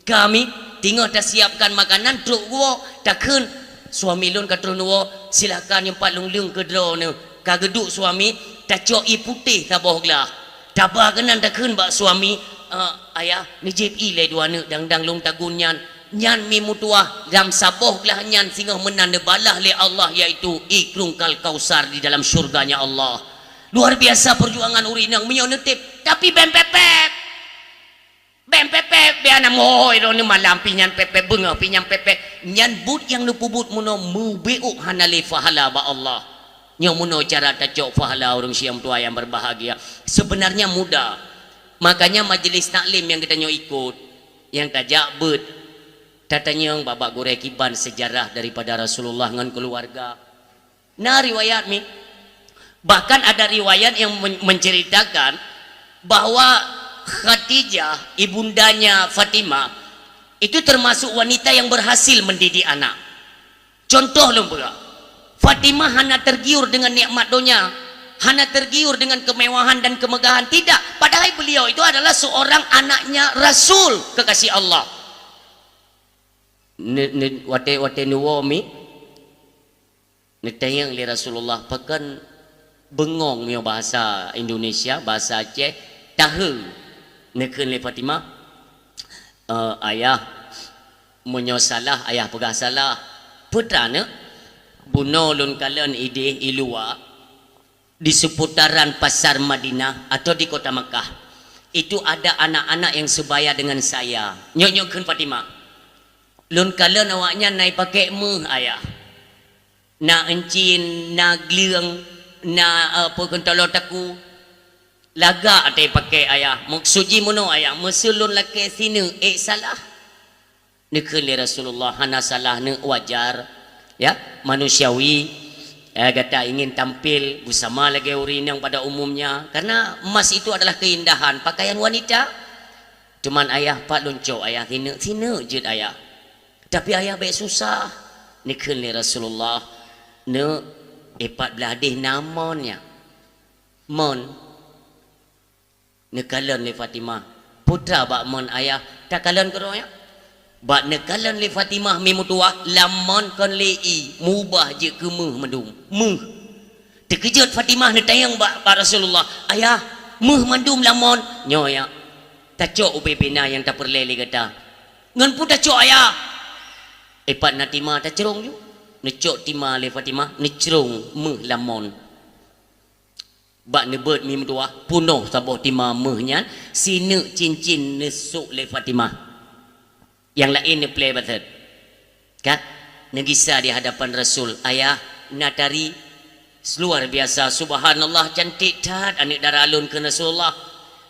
Kami teungoh tasiapkan makanan trok geuwoe, takheun, "Suami lôn ka troh neuwoe, silakan nyoe pat lôn leueng keu droeneuh." Ka geuduek suami, tacok ié putéh saboh glah. Taba keunan takheun bak suami, "Eh, ayah, neujieb ié lé dua aneuk dang-dang lôn tagun nyan." Nyan mi meutuwah lam saboh glah nyan singoh meunan neubalah lé Allah, yaitu ié krungkal Kausar di dalam syurganya Allah. Luar biasa perjuangan ureuëng inong meunyoe neuteb, tapi bém pép-pép. Bém pép-pép, biar na mohoi droeneuh malam pih nyan pép-pép, beungoh pih nyan pép-pép. Nyan buet nyang neupeubuet meunoe meubeuk hana lé pahala bak Allah. Nyoe meunoe cara tacok pahala ureuëng syiah meutuwah nyang berbahagia. Sebenarnya mudah. Makanya majelis taklim nyang geutanyoe ikot, nyang tajak beuet, tatanyong bak-bak gurée kiban sejarah daripada Rasulullah ngon keuluwarga. Na riwayat mi. Bahkan ada riwayat yang men-, menceritakan bahwa Khadijah, ibundanya Fatimah, itu termasuk wanita yang berhasil mendidik anak. Contoh lôn peugah, Fatimah hana tergiur dengan nikmat donya, hana tergiur dengan kemewahan dan kemegahan, tidak. Padahal beliau itu adalah seorang anaknya Rasul kekasih Allah. Ne-, ne-, watée-watée neuwoe mi, neutanyong lé Rasulullah, pakon beungong meunyoe bahasa Indonesia, bahasa Aceh, tahe. Neukheun lé Fatimah, "Eh, ayah, meunyoe salah, ayah peugah salah. Peue teuma neuk? Bunoe lôn kalon idéh i luwa, di seputaran pasar Madinah atau di kota Makkah, itu ada anak-anak yang sebaya dengan saya." Nyoe, nyoe kheun Fatimah. "Lôn kalon awaknyan na ipakék méuh, ayah. Na euncin, na gleueng, na, eh, peue kheun taloe takue. Lagak até paké ayah, maksud jih meunoe ayah, meuseu lôn lakée sineuk ék salah. Neukheun lé Rasulullah, hana salah neuk, wajar, ya, manusiawi. Ya, gata ingin tampil beusama lagée ureuëng inong pada umumnya, karena emas itu adalah keindahan, pakaian wanita. Cuman ayah, pat lôn cok ayah sineuk, sineuk jeuet ayah. Tapi ayah bék susah. Neukheun lé Rasulullah, neuk, eh, pat blaih deh na mon nyan. Mon. Neukalon lé Fatimah. Putra bak mon ayah, takalon keudroe nyan. Bak neukalon lé Fatimah mi meutuwah, lam mon kon lé ie, meubah jeuet keu méuh mandum. Méuh. Teukeujot Fatimah neutanyong bak, bak Rasulullah, "Ayah, méuh mandum lam mon?" "Nyoe ya. Tacok ubé pih na nyang tapeureulée lé gata." "Ngon peue tacok ayah?" "Eh, pat na tima tacrông ju." Neucok tima lé Fatimah, neucrông méuh lam mon. Bak neubeuet mi meutuwah, punoh saboh tima méuh nyan, sineuk cincin neusok lé Fatimah. Nyang laén neuplée batet. Ka? Neugisa di hadapan Rasul, "Ayah, na tari luar biasa, subhanallah, cantik that aneuk dara lôn," kheun Rasulullah.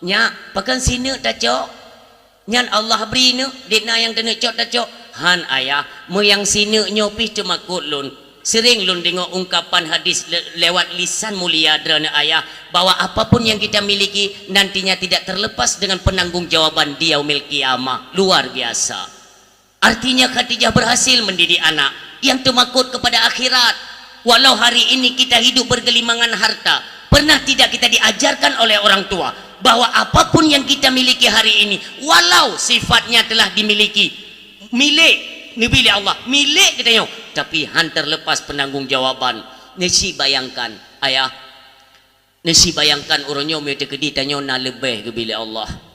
"Nyak, pakon sineuk tacok?" "Nyan Allah bri neuk, dék na nyang taneuk cok tacok." "Han ayah, meuyang sineuk nyoe pih teumakot lôn. Sering lôn deungoe ungkapan hadis le-, lewat lisan mulia droeneuh ayah, bahwa apapun yang kita miliki nantinya tidak terlepas dengan penanggung jawaban di yaumil qiyamah." Luar biasa. Artinya Khadijah berhasil mendidik anak yang teumakot kepada akhirat. Walau hari ini kita hidup bergelimangan harta, pernah tidak kita diajarkan oleh orang tua bahwa apapun yang kita miliki hari ini, walau sifatnya telah dimiliki, milék, neubi lé Allah, milék geutanyoe, tapi han terlepas penanggung jawaban. Neusi bayangkan, ayah, neusi bayangkan uroe nyoe meunyoe teukeudi tanyoe na leubeh geubi lé Allah.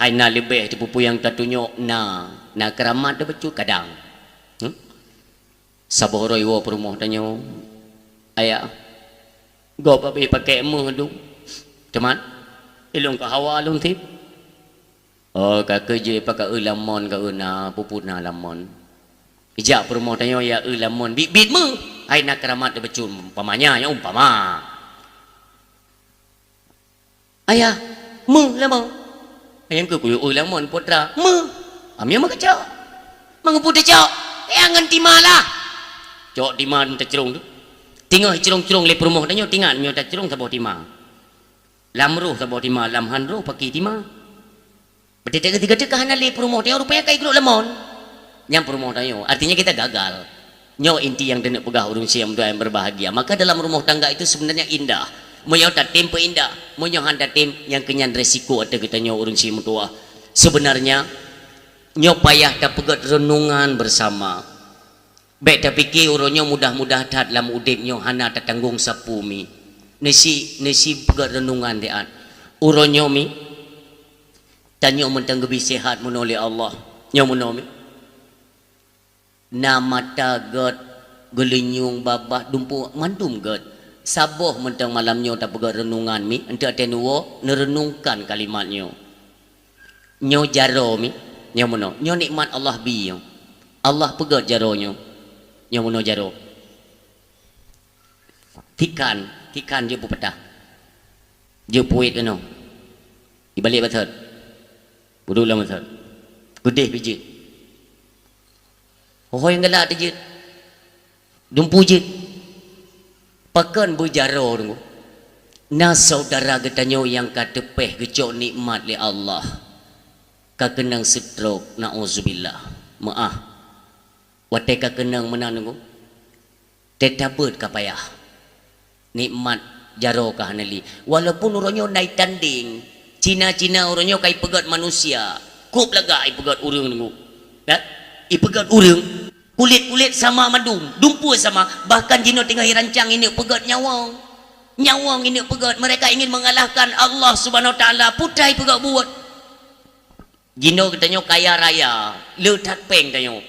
Hai na leubeh teupeue-peue nyang tatunyok na, na keuramat teuh bacut kadang. Hmm? Saboh uroe iwoe peurumoh tanyoe, "Ayah, gob habéh pakék méuh dum. Teuma, ilôn ka hawa lôn tieb." "Oh, ka keuh jih pakék eu lam mon ka eu na, peue-peue na lam mon." Ijak peurumoh tanyoe ya eu lam mon, biet-biet méuh. Hai na keuramat teuh bacut, umpamanya, nyoe umpama. "Ayah, méuh lam mon." "Ayah, keu kuyue eu lam mon, putra." "Méuh." "Amia meukacok." "Meungeupeu tacok?" "Ya, ngon tima lah." Cok tima tacrông teuh. Teungoh icrông-crông lé peurumoh tanyoe, teuingat nyoe tacrông saboh tima. Lam roh saboh tima, lam han roh pakri tima. Beuteutek keutiga teuh ka hana lé peurumoh tanyoe, rupanya ka igrôp lam mon. Nyang peurumoh tanyoe, artinya kita gagal. Nyoe inti nyang taneuk peugah ureuëng syiek meutuah nyang berbahagia. Maka dalam rumah tangga itu sebenarnya indah. Meunyoe tatem peuindah, meunyoe han tatem, nyang keu nyan resiko ateueh geutanyoe ureuëng syiek meutuah. Sebenarnya, nyoe payah tapeugét renungan bersama. Bék tapike uroe nyoe mudah-mudah that lam udeb nyoe hana tatanggong sapeue mi. Neusi, neusi peugét renungan diat. Uroe nyoe mi, tanyoe mantong geubi sehat meunoe lé Allah. Nyoe meunoe mi. Na mata gét, geulinyueng, babah, dumpeue, mandum gét. Saboh mantong malam nyoe tapeugét renungan mi, eunteuk watée neuwoe, neureunungkan kalimat nyoe. Nyoe jaroe mi, nyoe meunoe. Nyoe nikmat Allah bi nyoe. Allah peugét jaroe nyoe. Nyoe meunoe jaroe. Tikan, tikan jeuet peupatah. Jeuet puet keunoe. Ibalek batot. Peuduek lam batot. Keudeh pih jeuet. Ho-ho nyang galak teuh jeuet. Dumpeue jeuet. Pakon beujaroe teungku? Na syedara geutanyoe nyang ka teupéh geucok nikmat lé Allah, ka keunong stroke, naudzubillah. Meu'ah. Watée ka keunong meunan teungku, teutabeuet ka payah. Nikmat jaroe ka hana lé. Walaupun uroe nyoe na itandeng, Cina-Cina uroe nyoe ka ipeugét manusia, kôb lagak ipeugét ureuëng teungku. Ya? Ipeugét ureuëng. Kulét-kulét sama mandum, dumpeue sama, bahkan jinoe teungoh irancang ineuk peugét nyawöng. Nyawöng ineuk peugét, mereka ingin mengalahkan Allah Subhanahu Wa Taala, peue ipeugét buet. Jinoe geutanyoe kaya raya, le that péng tanyoe.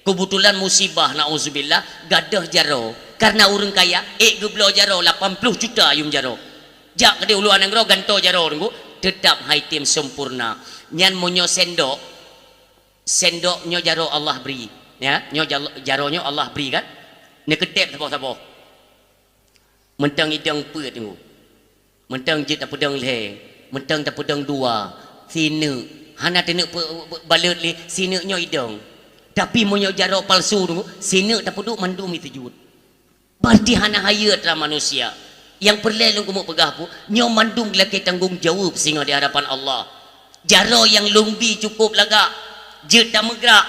Keubeutulan musibah, naudzubillah, gadôh jaroe. Karena ureuëng kaya, ék geubloe jaroe lapan ploh juta yuem jaroe. Jak keudeh u luwa nanggroe gantoe jaroe teungku, teutap han item sempurna. Nyan meunyoe sendok, Sendok nyoe jaroe Allah bri, ya, nyoe jal-, jaroe nyoe Allah bri kan? Neukeuteb saboh-saboh. Mantong idong peuet teungku. Mantong jeuet tapeudong lhèe, mantong tapeudong dua, sineuk. Hana taneuk pe-, pe-, balot lé, sineuk nyoe idong. Tapi meunyoe jaroe palsu tu, sineuk tapeuduek mandum jiteujuet. Pasti hana hayeu atra manusia. Nyang peureulèe lôn keumeung peugah pu, nyoe mandum lakèe tanggong jaweueb singoh di hadapan Allah. Jaroe nyang lôn bi cukôp lagak, jeuet tameugrak,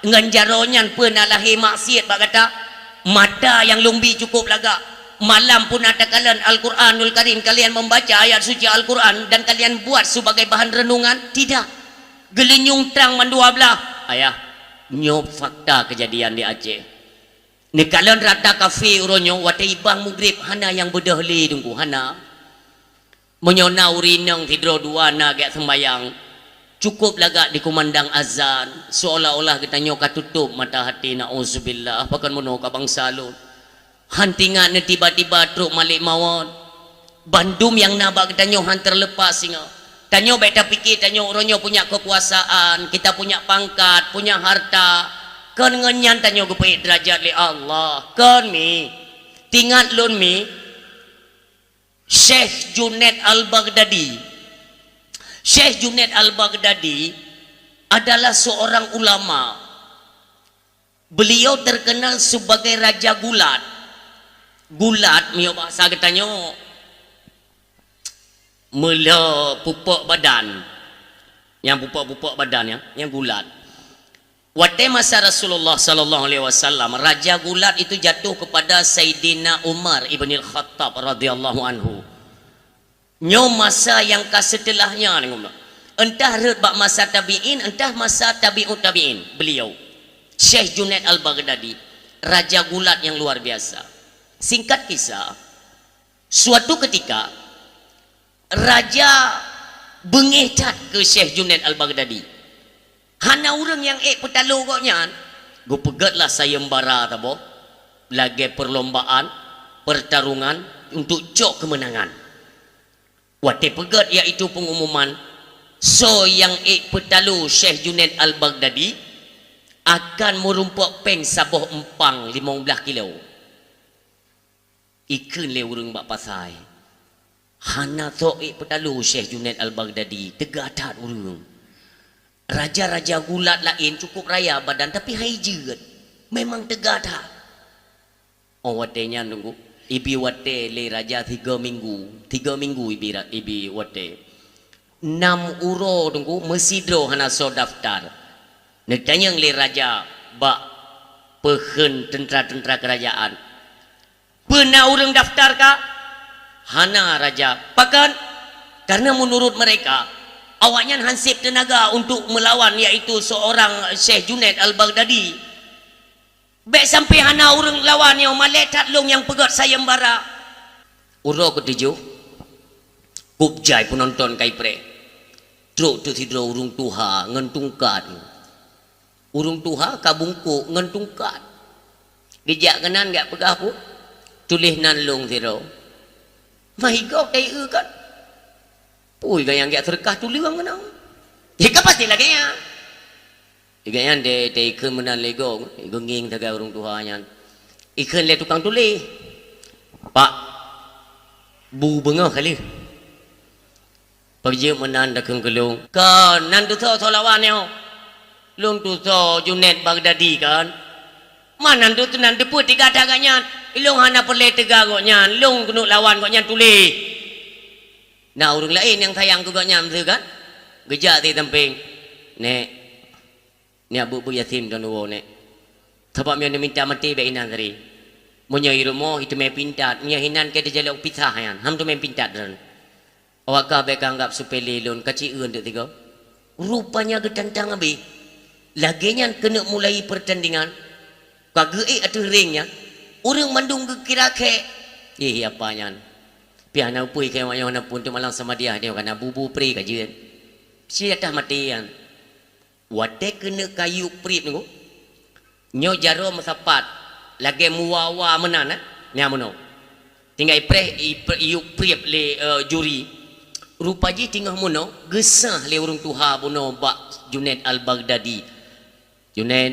ngon jaroe nyan peue na lahé maksiet bak gata? Mata nyang lôn bi cukôp lagak, malam peue na takalon Al-Quranul Karim, kalian membaca ayat suci Al-Quran dan kalian buat sebagai bahan renungan? Tidak. Geulinyueng trang mandua blaih. Ayah, nyoe fakta keujadian di Aceh. Neukalon rata kafé uroe nyoe watèe ibang mugrib hana nyang beudôh lé Teungku, hana. Meunyoe na ureueng inong sidroe dua na gèt seumbayang, cukôp lagak dikumandang azan, seolah-olah geutanyoe ka tutôp mata haté, nauzubillah, pakon meunoe ka bansa lôn. Han tingat neu tiba-tiba trôk malèk mawöt. Bandum nyang na bak geutanyoe han teulepas singoh. Tanyoe bèk tapike tanyoe uroe nyoe punya keukuasaan, kita punya pangkat, punya harta. Kon ngon nyan tanyoe geupeuék deurajat lé Allah. Kon mi. Tingat lôn mi, Syekh Junaid Al-Baghdadi. Syekh Junaid Al-Baghdadi adalah seorang ulama. Beliau terkenal sebagai Raja Gulat. Gulat, miyueb bahasa geutanyoe, meulhö pupuk badan. Nyang pupuk-pupuk badan nyan, nyang gulat. Watèe masa Rasulullah sallallahu alaihi wasallam, Raja Gulat itu jatuh kepada Saidina Umar ibnil Khattab radhiyallahu anhu. Nyoe masa nyang ka seuteulah nyan, entah rhot bak masa tabi'in, entah masa tabi'ut tabi'in, beliau, Syekh Junaid Al-Baghdadi, Raja Gulat nyang luar biasa. Singkat kisah, suatu ketika, raja beungéh that keu Syekh Junaid Al-Baghdadi. Hana ureueng nyang ék peutalo gobnyan. Geupeugötlah sayeumbara saboh, lagèe perlombaan, pertarungan untuk cok keumeunangan. Watèe peugöt, yaitu pengumuman, soe nyang ék peutalo Syekh Junaid Al-Baghdadi, akan meurumpok péng saboh eumpang limong blaih kilo. Ikheun lé ureueng bak pasai. Hana soe ék peutalo Syekh Junaid Al-Baghdadi, teuga that ureueng. Raja-raja gulat laén cukôp raya badan, tapi han jijeuet. Memang teuga that. Oh, watèe nyan Teungku, ibi watèe lé raja tiga minggu. Tiga minggu ibi ra-, ibi watèe. Nam uroe Teungku, meusidroe hana soe daftar. Neutanyong lé raja bak peukheun teuntra-teuntra keurajaan, "Peue na ureueng daftar ka?" "Hana, Raja." "Pakon?" "Karena menurut mereka, awaknyan han sép teunaga untuk melawan, yaitu seorang Syekh Junaid Al-Baghdadi. Bèk sampai hana ureueng lawan nyoe, malèe that lôn nyang peugöt sayeumbara." Uroe keutujoh, kôb jai peunonton ka ipreh. Trok teuh sidroe ureueng tuha ngon tungkat. Ureueng tuha ka bungkôk ngon tungkat. Geujak keunan, geujak peugah pu, "Tuléh nan lôn sidroe." "Mah i gob teu-eu kon?" "Pui, gobnyan geujak seudeukah tuleueng keunoe." "Jih ka pasti lagèe nyan." Lagèe nyan deh, teu-ikheun meunan lé gob, geungieng sagai ureueng tuha nyan. Ikheun lé tukang tuléh, "Pak, bu beungoh ka lheueh." "Peue jeuet meunan takheun keu lôn?" "Kon, nan tusoe soe lawan nyoe?" "Lôn tusoe Junaid Baghdadi kon." "Man nan tu, nan teupeue teuga that gobnyan?" "Lôn hana peureulèe teuga gobnyan, lôn keuneuk lawan gobnyan tuléh." "Na ureueng laén nyang sayang keu gobnyan, beutôi kan?" Geujak di sampéng. "Nèk, nyak beuet-beuet Yasin droeneuh woe, Nèk. Sabab meunyoe neumita maté bèk inan sabe. Meunyoe i rumoh, iteumèe pintat, meunyoe inan ka teujalok pisah nyan, han teumèe pintat droeneuh." "Awak kah bèk ka anggap seupele lôn, ka ci-eu eunteuk sigoe." Rupanya geutantang abéh. Lagèe nyan keuneuk mulai peurtandingan. Ka geuék ateueh ring nyan, ureueng mandum geukira khèk. "Ih, apa nyan? Pih hana peue keu awak nyoe, hana peue, untuk malam samadiyah nyoe ka na bu-bu pri ka jeuet. Siatah maté nyan." Watèe keuneuk ka yub prieb nyoe, nyoe jaroe meusapat, lagèe muwa-wa meunan, eh, nyan meunoe. Tinggai preh i-, i-, yub prieb lé, eh, juri. Rupa jih teungoh meunoe, geusah lé ureueng tuha bunoe bak Junaid Al-Baghdadi. "Junaid,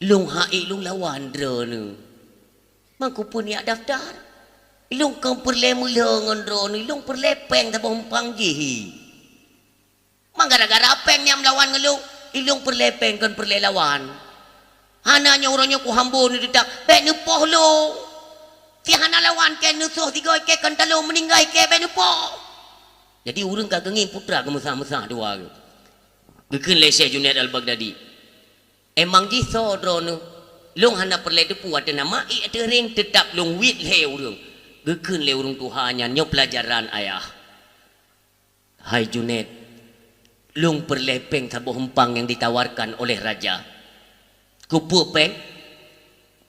lôn han ék lôn lawan droeneuh. Mangko peue neujak daftar?" Ilong kon peureulée meulhö ngon droeneuh, ilong peureulée péng saboh umpang jih. Mang gara-gara péng nyang meulawan ngon lôn, ilong peureulée péng kon peureulée lawan. Hana nyoe uroe nyoe kuhambo neuteutap, bék neupoh lôn. Si hana lawan kée neusoh sigoe kée kon talô meuninggai kée bék neupoh. Jadi ureuëng ka geungieng putra geumeusa-meusa dua geuh. Geukheun lé Syekh Junaid Al-Baghdadi, "Emang jih soe droeneuh? Lôn hana peureulée teupeu ateueh nama ié ateueh ring, teutap lôn wét lhée ureuëng." Geukheun lé ureuëng tuha nyan, "Nyoe peulajaran ayah." "Hai Junaid, lôn peureulée péng saboh umpang nyang ditawarkan oleh raja." "Keupeue péng?"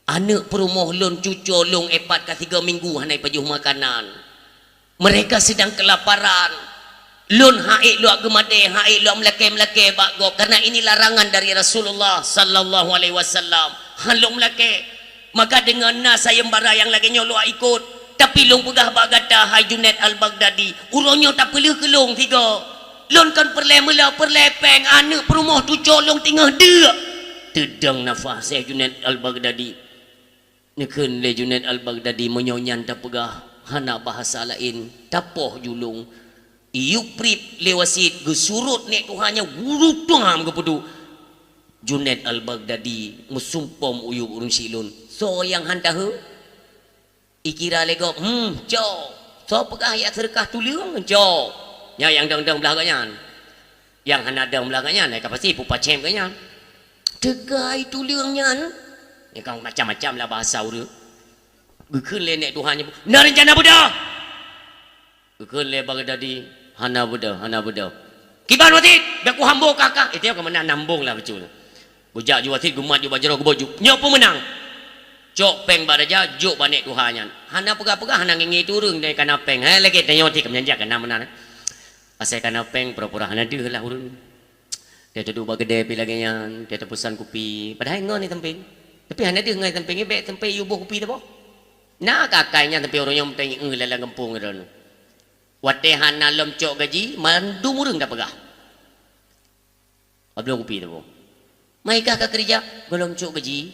"Aneuëk peurumoh lôn, cucoe lôn, ipat ka sigoe minggu hana ipajoh makanan. Mereka sedang kelaparan. Lôn haiek lôn geumadée, haiek lôn meulakée-meulakée bak gob, karena ini larangan dari Rasulullah sallallahu alaihi wasallam. Han lôn meulakée. Maka deungon na sayeumbara nyang lagée nyoe lôn ikot. Tapi lôn peugah bak gata, hai Junaid Al-Baghdadi, uroe nyoe tapeuleueh keu lôn sigoe. Lôn kon peureulée meulhö, peureulée péng, aneuëk peurumoh, cucoe lôn teungoh deuk." Teudong nafah Syekh Junaid Al-Baghdadi. Neukheun lé Junaid Al-Baghdadi, "Meunyoe nyan tapeugah, hana bahasa laén, tapoh ju lôn." Iyup priet lé wasit, geusurot nék tuha nyan, guru tuam geupeuduek. Junaid Al-Baghdadi meusumpom iyup ureuëng syiek lôn, "Soe nyang han taheu?" Ikira lé gob, "Hmm, cok. Soe peugah jak seudeukah tuleueng, cok." Nyan nyang dong-dong blah gobnyan. Nyang hana dong blah gobnyan, ka pasti pupacém gobnyan. "Teugai tuleueng nyan." Nyang ka macam-macam lah bahasa ureuëng. Geukheun lé nék tuha nyan, "Na reuncana beudôh?" Geukheun lé Baghdadi, "Hana beudôh, hana beudôh." "Kiban wasit, bék kuhambo kah-kah." Itu nyang keumeunang nambong lah beutôi. Geujak ju wasit, geumat ju bak jaroe, geuboh ju. "Nyoe peumeunang. Cok péng bak raja, jok bak nék tuha nyan. Hana peugah-peugah, hana ngieng-ngieng ureuëng, dai kana péng. Hai lagée tanyoe ti keumeunyan jak kana meunan." Asai kana péng, pura-pura hana deuh lah ureuëng. Dia teuduek bak keudè pih lagée nyan, dia tapeusan kupi. Padahai ngon di sampéng. Tapi hana deuh ngon di sampéng, bék sampé yue boh kupi taboh. Na ka akai nyan, tapi ureuëng nyoe meuteungieng lam gampông droeneuh. Watée hana lom cok gaji, mandum ureuëng tapeugah. Abloe kupi taboh. "Mai kah ka keurija?" "Gohlom cok gaji."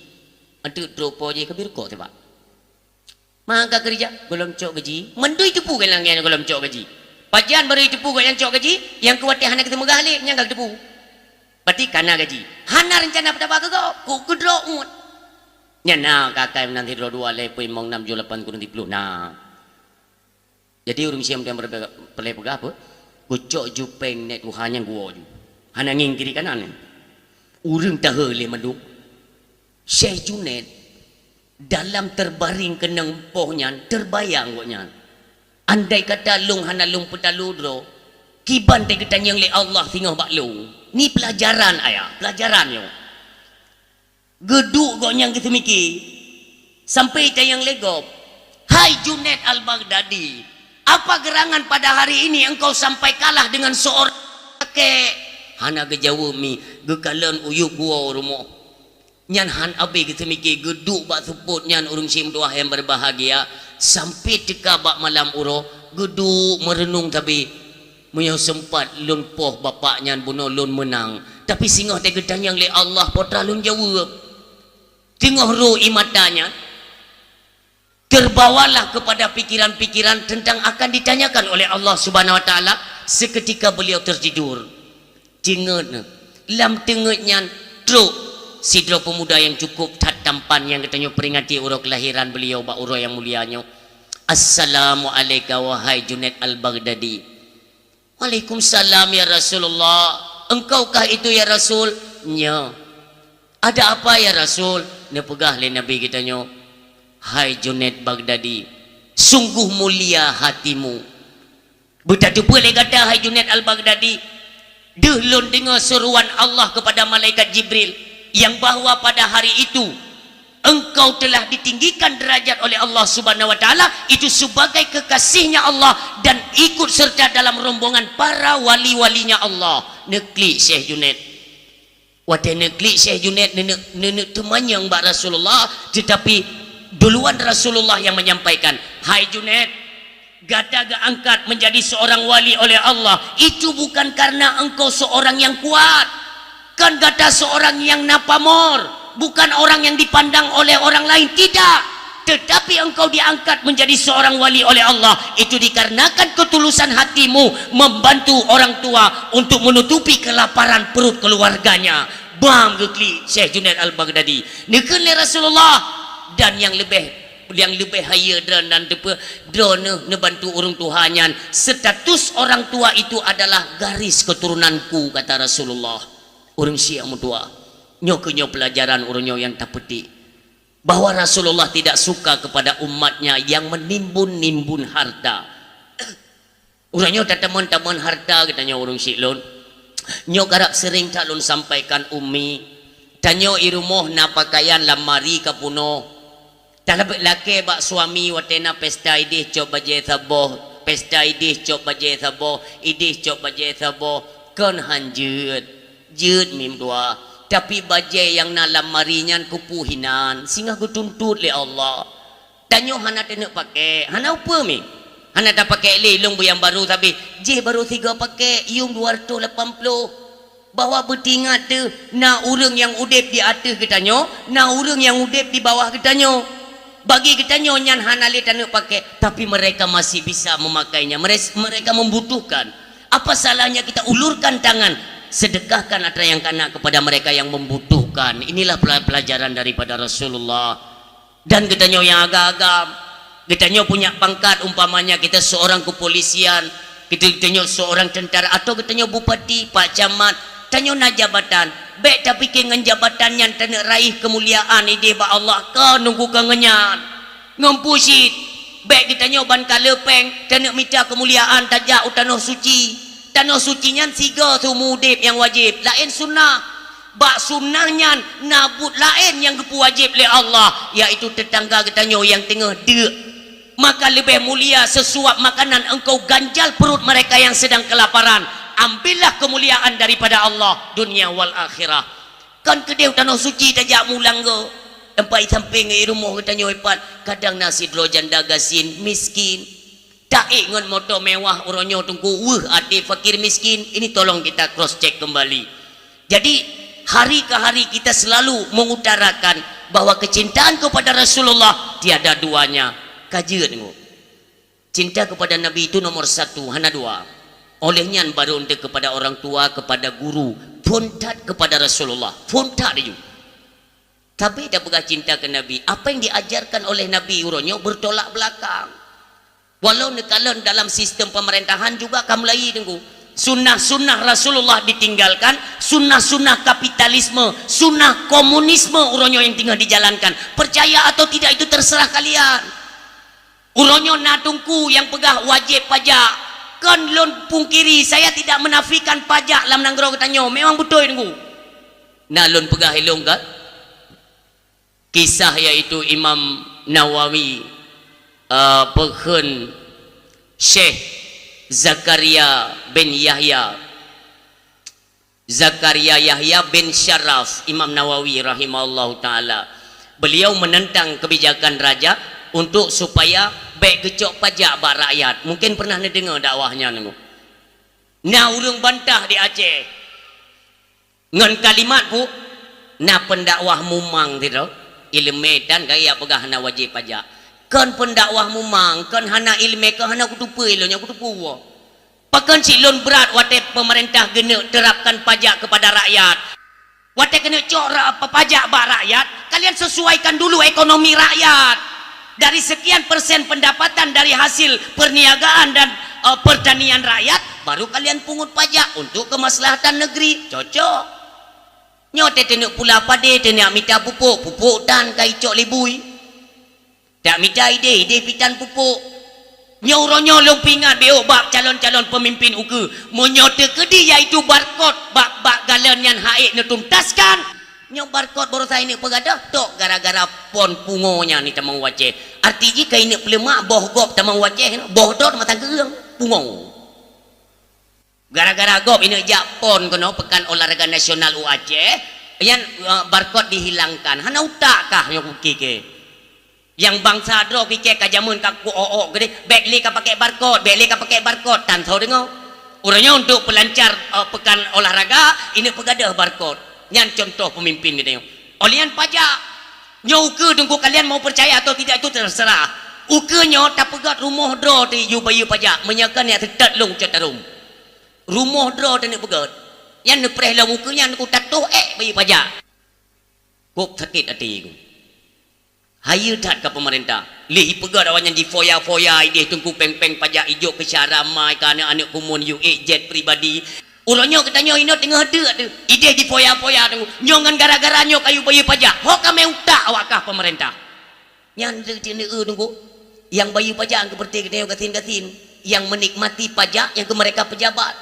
"Anteuk trok po jih ka bri rukok tibak." "Mang ka keurija?" "Gohlom cok gaji." Mandum teupeu geuh langée gohlom cok gaji. Pajan barô teupeu gobnyan cok gaji, nyang keu watée hana geuteumeugah lé, nyan ka geuteupeue. Berarti kana gaji. Hana reuncana peutaba keu gob, keu keudroe uet. Nyan na ka akai meunan sidroe dua lhée peuet limong nam jua lapan kureueng siploh na. Jadi ureuëng siom nyang peureulée peugah apa? Geucok ju péng nék tuha nyan geuwoe ju. Hana ngieng kiri kanan. Ureuëng taheu lé mandum. Syekh Junaid dalam terbaring keunong poh nyan terbayang gobnyan. Andai kata lôn hana lôn peutalo droe, kiban teugeutanyong lé Allah singoh bak lôn. Ni pelajaran ayah, pelajaran nyoe. Geuduek gobnyan geuseumike, sampoe tanyong lé gob, "Hai Junaid Al-Baghdadi, apa gerangan pada hari ini engkau sampai kalah dengan seorang lelaki?" Hana geujaweueb mi, geukalon uyueb geuwoe rumoh. Nyan han abéh geuseumike, geuduek bak seupôt nyan ureuëng syiek meutuwah nyang berbahagia, sampoe teuka bak malam uroe, geuduek meureunong sabe. Meunyoe seumpat lôn poh bapak nyan bunoe lôn meunang, tapi singoh teugeutanyong lé Allah, po teuma lôn jaweueb. Teungoh rô ie mata nyan, terbawalah kepada pikiran-pikiran tentang akan ditanyakan oleh Allah Subhanahu Wa Taala, seketika beliau tertidur. Teungeut, lam teungeut nyan trok sidroe peumuda nyang cukup that tampan nyang geutanyoe peuringati uroe keulahiran beliau bak uroe nyang mulia nyoe. "Assalamu'alaika wahai Junaid Al-Baghdadi." "Waalaikumsalam ya Rasulullah. Engkaukah itu ya Rasul?" "Nyo." "Ada apa ya Rasul?" Neupeugah lé Nabi geutanyoe, "Hai Junaid Baghdadi, sungguh mulia hatimu." Beutateupeue lé gata hai Junaid Al-Baghdadi, deuh lôn deungoe seruan Allah kepada malaikat Jibril, yang bahwa pada hari itu engkau telah ditinggikan derajat oleh Allah Subhanahu Wa Taala, itu sebagai kekasihnya Allah dan ikut serta dalam rombongan para wali-walinya Allah. Neuklik Syekh Junaid. Watée neuklik Syekh Junaid, neuneuk, neuneuk teumanyong bak Rasulullah, tetapi duluan Rasulullah yang menyampaikan, "Hai Junaid, gata geuangkat menjadi seorang wali oleh Allah, itu bukan karena engkau seorang yang kuat. Kan gata seorang yang na pamor, bukan orang yang dipandang oleh orang lain, tidak. Tetapi engkau diangkat menjadi seorang wali oleh Allah, itu dikarenakan ketulusan hatimu membantu orang tua untuk menutupi kelaparan perut keluarganya. Bam geuklik Syekh Junaid Al-Baghdadi. Neukheun lé Rasulullah, dan nyang leubeh, nyang leubeh hayeue droe nan teupeu, droeneuh neubantu ureuëng tuha nyan, status orang tua itu adalah garis keturunanku, kata Rasulullah. Ureuëng syiek meutuah. Nyoe keuh nyoe pelajaran ureuëng nyoe nyang tapeutik. Bahwa Rasulullah tidak suka kepada umatnya yang menimbun-nimbun harta. Uroe nyoe tateumon-teumon harta geutanyoe ureuëng syiek lôn. Nyoe karab sering that lôn sampaikan ummi. Tanyoe i rumoh na pakaian lamari ka punoh. Talabek lakée bak suami watée na pesta ideh cok bajée saboh, pesta ideh cok bajée saboh, ideh cok bajée saboh, kon han jeuet. Jeuet mim dua, tapi bajée nyang na lam mari nyan keupeue hinan, singoh geutuntot lé Allah. Tanyoe hana taneuk pakék, hana upeue mi. Hana tapakék lé lôn beu nyang barô sabe, jih barô sigoe pakék, yuem dua ratus lapan puluh. Bahwa beutingat teuh, na ureuëng nyang udeb di ateueh geutanyoe, na ureuëng nyang udeb di bawah geutanyoe. Bagi geutanyoe nyan hana lé taneuk pakék, tapi mereka masih bisa memakainya. Mere-, mereka membutuhkan. Apa salahnya kita ulurkan tangan, sedekahkan harta yang kana kepada mereka yang membutuhkan. Inilah pela-, pelajaran daripada Rasulullah. Dan geutanyoe nyang agam-agam, geutanyoe punya pangkat, umpamanya kita seorang kepolisian, kita, geutanyoe seorang tentara, atau geutanyoe bupati, pak camat, tanyoe na jabatan. Bék tapike ngon jabatan nyan taneuk raih keumuliaan ideh bak Allah, ka nunggu ka ngeunyan. Ngon pusit, bék geutanyoe ban ka leupeng, taneuk mita keumuliaan tajak u tanoh suci. Tanoh suci nyan sigoe seumeu udeb nyang wajéb, laén sunnah. Bak sunnah nyan na buet laén nyang geupeuwajéb lé Allah, yaitu teutangga geutanyoe nyang teungoh deuk. Maka leubeh mulia seusuap makanan engkau ganjal perut mereka yang sedang kelaparan. Ambillah kemuliaan daripada Allah dunia wal akhirah. Kon keudeh u tanoh suci tajak mulang go. Teumpat i sampéng i rumoh geutanyoe ipat, kadang na sidroe janda gasien, miskin. Taék ngon moto mewah uroe nyoe teungku, weueh até fakir miskin. Ini tolong kita cross check kembali. Jadi, hari ke hari kita selalu mengutarakan bahwa kecintaan kepada Rasulullah tiada duanya. Ka jeuet teungku. Cinta kepada Nabi itu nomor satu, hana dua. Oleh nyan baru untuk kepada orang tua, kepada guru, phon that kepada Rasulullah, phon that laju. Tapi dah peugah cinta ke Nabi, apa yang diajarkan oleh Nabi uroe nyoe bertolak belakang. Walau neukalon dalam sistem pemerintahan juga ka mulai teungku. Sunnah-sunnah Rasulullah ditinggalkan, sunnah-sunnah kapitalisme, sunnah komunisme uroe nyoe yang tinggal dijalankan. Percaya atau tidak itu terserah kalian. Uroe nyoe na teungku nyang peugah wajéb pajak. Kon lôn pungkiri, saya tidak menafikan pajak lam nanggroe geutanyoe. Memang beutôi teungku. Na lôn peugah ilong kan? Kisah yaitu Imam Nawawi, eh, peukheun Syekh Zakaria bin Yahya. Zakaria Yahya bin Syaraf, Imam Nawawi rahimahullahu taala. Beliau menentang kebijakan raja untuk supaya bék geucok pajak bak rakyat. Mungkin pernah neudeungoe dakwah nyan. Na ureuëng bantah di Aceh. Ngon kalimat pu, na pendakwah mumang sidroe, ileumé tan gaya peugah hana wajéb pajak. Kon pendakwah mumang, kon hana ileumé, kon hana kuteupeu ilong nyoe kuteupeu woe. Pakon cit lôn brat watée pemerintah geuneuk terapkan pajak kepada rakyat. Watée keuneuk cok ra-, pa-, pajak bak rakyat, kalian sesuaikan dulu ekonomi rakyat. Dari sekian persen pendapatan dari hasil perniagaan dan, eh, pertanian rakyat, baru kalian pungut pajak untuk kemaslahatan negeri. Cocok. Nyoe teuneuk pula padé, teuneuk mita pupuk, pupuk tan ka icok lé bui. Dak mita idéh, idéh pih tan pupuk. Nyoe uroe nyoe lôn peuingat beuh bak calon-calon peumimpin ukeue. Meunyoe teukeudi yaitu barkot bak, bak galon nyan hana neutuntaskan, nyoe barkot baroesa ineuk peugadôh tok gara-gara phon pungo nyan tamong u Aceh. Arti jih ka ineuk peuleumak boh gob tamong u Aceh, boh dot mata geueng pungo. Gara-gara gob ineuk jak phon keunoe Pekan Olahraga Nasional u Aceh, nyan, eh, barkod dihilangkan. Hana utak kah nyoe kuki ke? Nyang bansa droe kike ka jameun ka ku-ok-ok keudeh, bék lé ka pakai barkod, bék lé ka pakai barkod, tan soe deungoe. Uroe nyoe untuk pelancar, eh, Pekan Olahraga, ineuk peugadôh barkod. Nyan contoh peumimpin geutanyoe. Óh lheueh nyan pajak. Nyoe ukeue Teungku, kalian mau percaya atau tidak itu terserah. Ukeue nyoe tapeugöt rumoh droe teuh yue bayeue pajak, meunyoe ka nyan seutôt lôn cot tarom. Rumoh droe teuh neuk peugöt. Nyan neupreh lom ukeue nyan Teungku, tatoh ék bayeue pajak. Kok sakét até ku. Hayeue that ka peumeurintah. Lé ipeugöt awaknyan jifoya-foya idéh Teungku péng-péng pajak, ijok keu syara mai keu aneuk-aneuk kumuen yue ék jet pribadi. Uroe nyoe geutanyoe inoe teungoh deuk teuh, idéh jifoya-foya Teungku. Nyoe ngon gara-gara nyoe ka yue bayeue pajak. Ho ka mé utak awak kah peumeurintah. Nyan teuh, teuh, Teungku. Nyang bayeue pajak nyang keupeureuté geutanyoe gasien-gasien. Nyang meunikmati pajak nyang keu mereka pejabat.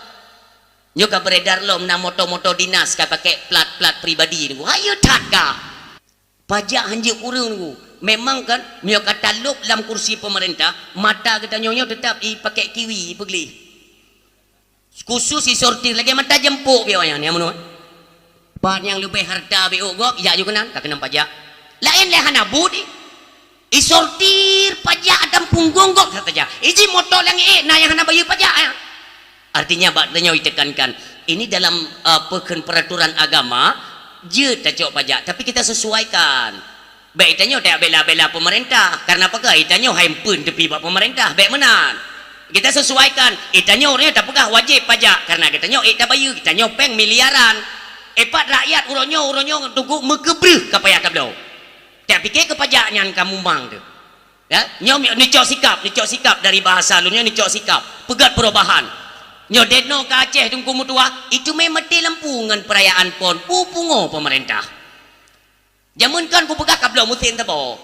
Nyoe ka beredar lom na moto-moto dinas ka pakai plat-plat pribadi Teungku. Hayeue that ka. Pajak hanjeuet kureueng Teungku. Memang kan, meunyoe ka talôb lam kursi peumeurintah, mata geutanyoe nyoe teutap ipakai kiwi, ipeugleh. Khusus isortir lagèe mata jeumpok biôh nyan, nyang meunoe. Pat nyang leubeh hareuta biôh gob, ijak ju keunan, ka keunong pajak. Laén lé hana buet, isortir pajak atas punggong gob saja. Iji moto langèt na nyang hana bayeue pajak, ya. Artinya, bak tanyoe itekankan, ini dalam, eh, peukheun peraturan agama, jeuet tacok pajak, tapi kita sesuaikan. Bèk tanyoe tak bela-bela pemerintah, karena pakon tanyoe hai eumpeuen teupi bak pemerintah, bèk meunan. Kita sesuaikan, eh, tanyoe ureueng tapeugah wajéb pajak, karena geutanyoe ék tabayeue, geutanyoe péng miliaran. Eh, pat rakyat uroe nyoe, uroe nyoe Teungku meukeubreuk ka payah tabloe. Tak pikir keu pajak nyan ka mumang teuh. Ya, nyoe mi-, neucok sikap, neucok sikap dari bahasa lôn nyoe neucok sikap. Peugöt perubahan. Nyoe deno ka Aceh Teungku meutuah, itu mé maté lampu ngon perayaan pon, pu-, pungo pemerintah. Jameun kan kupeugah ka bloe musém saboh.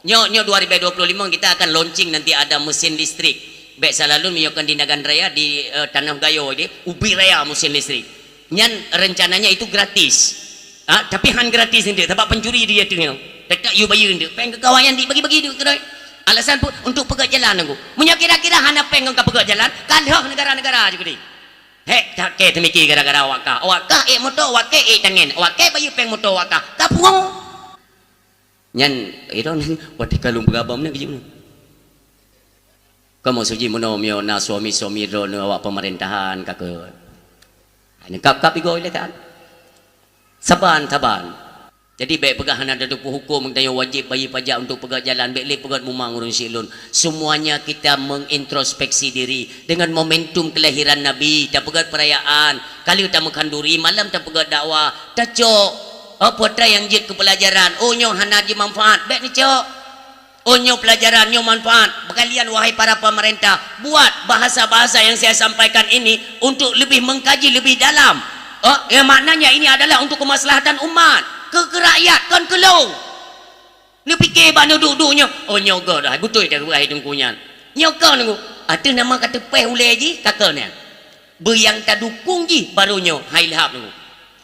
Nyoe, nyoe dua ribu dua puluh lima kita akan launching nanti ada mesin listrik. Bèk salah lôn meunyoe kon di Nagan Raya, di, eh, Tanoh Gayo deh, ubit raya mesin listrik. Nyan rencananya itu gratis. Ha, tapi han gratis nanti, sabab pencuri dia tu nyoe. Teutap yue bayeue nanti. Péng keu kawan nyan dibagi-bagi duit keudroe. Alasan pun untuk peugöt jalan Teungku. Meunyoe kira-kira hana péng ngon ka peugöt jalan, ka lheueh negara-negara ju keudeh. Hék, tak kèe teumiki gara-gara awak kah. Awak kah ék moto, awak kèe ék tangen. Awak kèe bayeue péng moto awak kah. Ka pungo. Nyan, itu watèe ka lôn peugah bak meunan keujeuet meunan. Kamoe suji meunoe meunyoe na suami-suami droeneuh awak pemerintahan ka keu. Hana kap-kap igoe lé kan. Saban, saban. Jadi, bèk peugah hana tatupeue huköm, geutanyoe wajéb bayeue pajak untuk peugöt jalan, bèk lé peugöt mumang ureueng sileuen. Semuanya kita mengintrospeksi diri. Dengan momentum kelahiran Nabi, tapeugöt perayaan, ka lheueh tameukhonduri, malam tapeugöt dakwah, tacok, oh, peue nyang jeuet keu peulajaran, oh, nyoe hana jimanfaat, bèk neucok. Oh, nyoe peulajaran, nyoe manfaat. Bak kalian, wahai para pemerintah, buat bahasa-bahasa yang saya sampaikan ini untuk lebih mengkaji lebih dalam. Oh, yang maknanya ini adalah untuk kemaslahatan umat, keu, keu rakyat, kon keu lôn. Neupike bak neuduek-duek nyoe, oh, nyoe göt dah, beutôi dah, hai Teungku nyan. Nyoe kon, Teungku. Ateueh nama ka teupéh ulèe jih, ka kon nyan. Beu nyang tadukung jih baru nyoe, hai lheueh Teungku.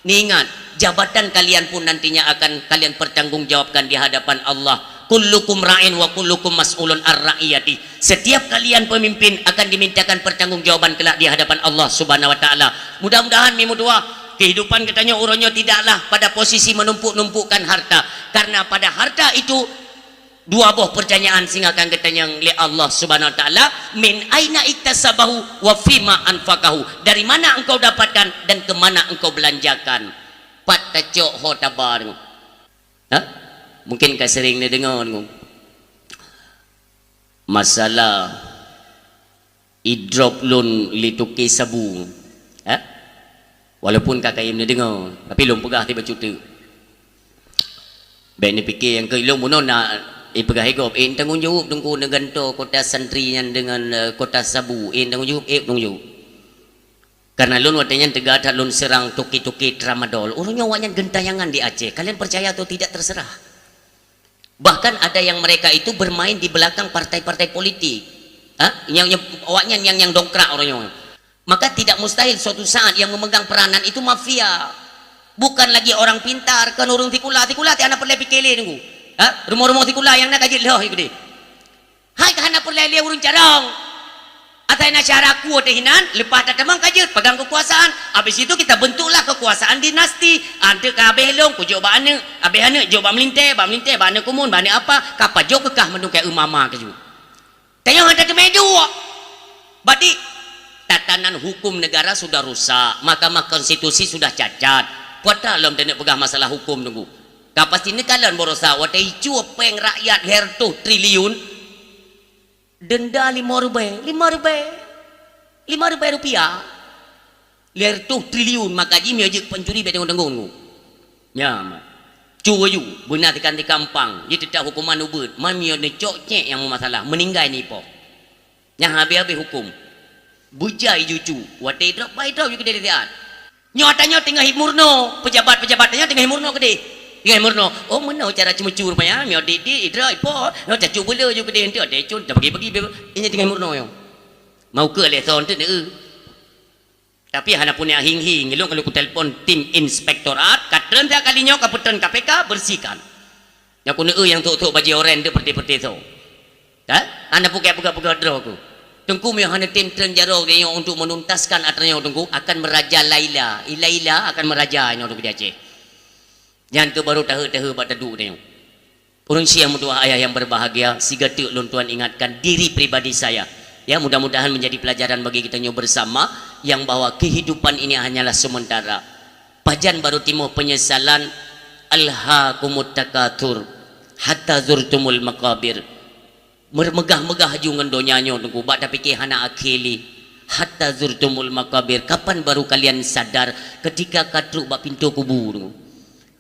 Ni ingat, jabatan kalian pun nantinya akan kalian pertanggungjawabkan di hadapan Allah. Kullukum ra'in wa kullukum mas'ulun ar ra'iyati. Setiap kalian pemimpin akan dimintakan pertanggungjawaban kelak di hadapan Allah Subhanahu wa Ta'ala. Mudah-mudahan mi meutuah, kehidupan geutanyoe uroe nyoe tidaklah pada posisi menumpuk-numpukkan harta. Karena pada harta itu dua boh pertanyaan singoh akan geutanyong lé Allah Subhanahu wa Ta'ala, "Min aina iktasabahu wa fima anfaqahu?" Dari mana engkau dapatkan dan ke mana engkau belanjakan? Pat tacok ho taba Teungku? Ha? Mungkin ka sering neudeungoe Teungku. Masalah idrop lôn lé toke sabu. Ha? Walaupun ka kayém neudeungoe, tapi lôn peugah tiba cuteuk. Bèk neupike nyang keu lôn bunoe na ipeugah igob, eh, tanggong jaweueb Teungku neugantoe kota santri nyan deungon, eh, kota sabu, eh, tanggong jaweueb, eh, tanggong jaweueb. Karena lôn watèe nyan teuga that lôn seurang toke-toke tramadol. Ureueng nyoe awaknyan gentayangan di Aceh. Kalian percaya atau tidak terserah. Bahkan ada yang mereka itu bermain di belakang partai-partai politik. Ha? Yang, yang, awaknyan yang, yang dongkrak ureueng nyoe. Maka tidak mustahil suatu saat yang memegang peranan itu mafia. Bukan lagi orang pintar, kan ureueng sikula, sikula ti hana peureulèe pike lé Teungku. Ha? Rumoh-rumoh sikula nyang na ka jeuet lheueh keudeh. Hai ka hana peureulèe lé ureueng carông. Asai na syara kue teuh inan, leupah tatamong ka jeuet pegang kekuasaan. Habis itu kita bentuklah kekuasaan dinasti. Anteuk ka habéh lôn, kujok bak aneuk. Habéh aneuk, jok bak meulintèe, bak meulintèe, bak aneuk kumuen, bak aneuk apa. Ka pajoh keu kah mandum keu eu mama keujeuet. Tanyoe hana teumé duek. Berarti tatanan hukum negara sudah rusak, Mahkamah Konstitusi sudah cacat. Peue ata lom taneuk peugah masalah hukum Teungku. Ka pasti neukalon baroesa watée icue péng rakyat lhèe reutôh triliun, denda lima ribèe, lima ribèe, lima ribèe rupiah. Lhèe reutôh triliun, maka jih meunyoe jeuet pancuri bèk tanggong-tanggong. Nyan, ma. Cu laju, beuna teukan di kampang, jih teutap huköman ubeut, ma meunyoe neucok cék nyang meumasalah, meuninggai neuipoh. Nyang habéh-habéh huköm. Beujai ju cu, watée idrop, bah idrop ju keudeh siat. Nyoe tanyoe teungoh imurno, pejabat-pejabat tanyoe teungoh imurno keudeh. Teungoh imurno, oh meunoe cara ceumeucue rupanya, meunyoe dik-dik idrop, ipoh, nyoe tacu beuleu ju keudeh, enteuk deh cun, tabagi-bagi, inya teungoh imurno nyoe. Mau keu lé son teuk neu. Tapi hana punya hing-hing, ilong kalau kutelepon tim inspektorat, katren tiap kali nyoe kapeutren K P K, bersihkan. Nyoe kuneu nyang thok-thok bajée oranye tu peuti-peuti tu. Kan? Hana pukek peugah-peugah droe ku. Teungku meunyoe hana tem tren jaroe geutanyoe untuk menuntaskan atra nyoe Teungku, akan merajalela. Ila-ila akan meraja nyoe Teungku di Aceh. Nyan keuh baru tahe-tahe bak taduek tanyoe. Ureuëng syeh nyang meutuwah ayah yang berbahagia, siga teuk lôn tuan ingatkan diri pribadi saya. Ya, mudah-mudahan menjadi pelajaran bagi kita nyoe bersama, yang bahwa kehidupan ini hanyalah sementara. Pajan baru timoh penyesalan, alhaakumut takatsur hatta zurtumul maqabir. Meumegah-megah ju ngon donya nyoe Teungku, bak tapike hana akhé lé. Hatta zurtumul maqabir, kapan baru kalian sadar ketika ka trok bak pintoe kubu Teungku?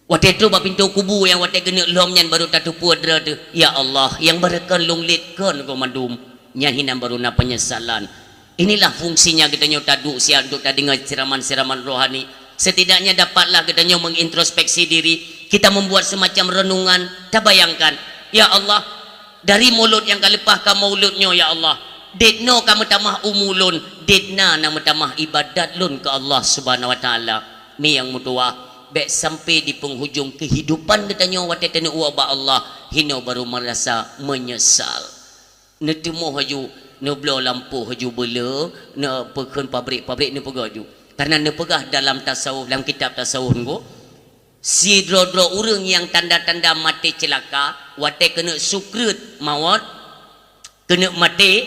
Watée trok bak pintoe kubu nyang watée geuneuk lom nyan baru tateupeue droe teuh, ya Allah, nyang barokon lôn lét kon goh mandum, nyan hinan baru na penyesalan. Inilah fungsinya geutanyoe taduek siat untuk tadeungoe siraman-siraman rohani. Setidaknya dapatlah geutanyoe mengintrospeksi diri, kita membuat semacam renungan, tabayangkan, ya Allah, dari mulod nyang ka leupah ka mulod nyoe ya Allah, detnoe ka meutamah umu lôn, detna na meutamah ibadat lôn keu Allah Subhanahu wa Taala. Mi nyang meutuwah, bék sampai di penghujung kehidupan geutanyoe watée taneuk woe bak Allah, hinoe baru merasa menyesal. Neuteumoh laju, neubloe lampôh laju beuleu, neupeukheun pabrik-pabrik neupeugah laju. Karena neupeugah dalam tasawuf, dalam kitab tasawuf nyoe, sidroe-droe ureuëng nyang tanda-tanda maté ceulaka, watée keuneuk sukreut mawöt, keuneuk maté,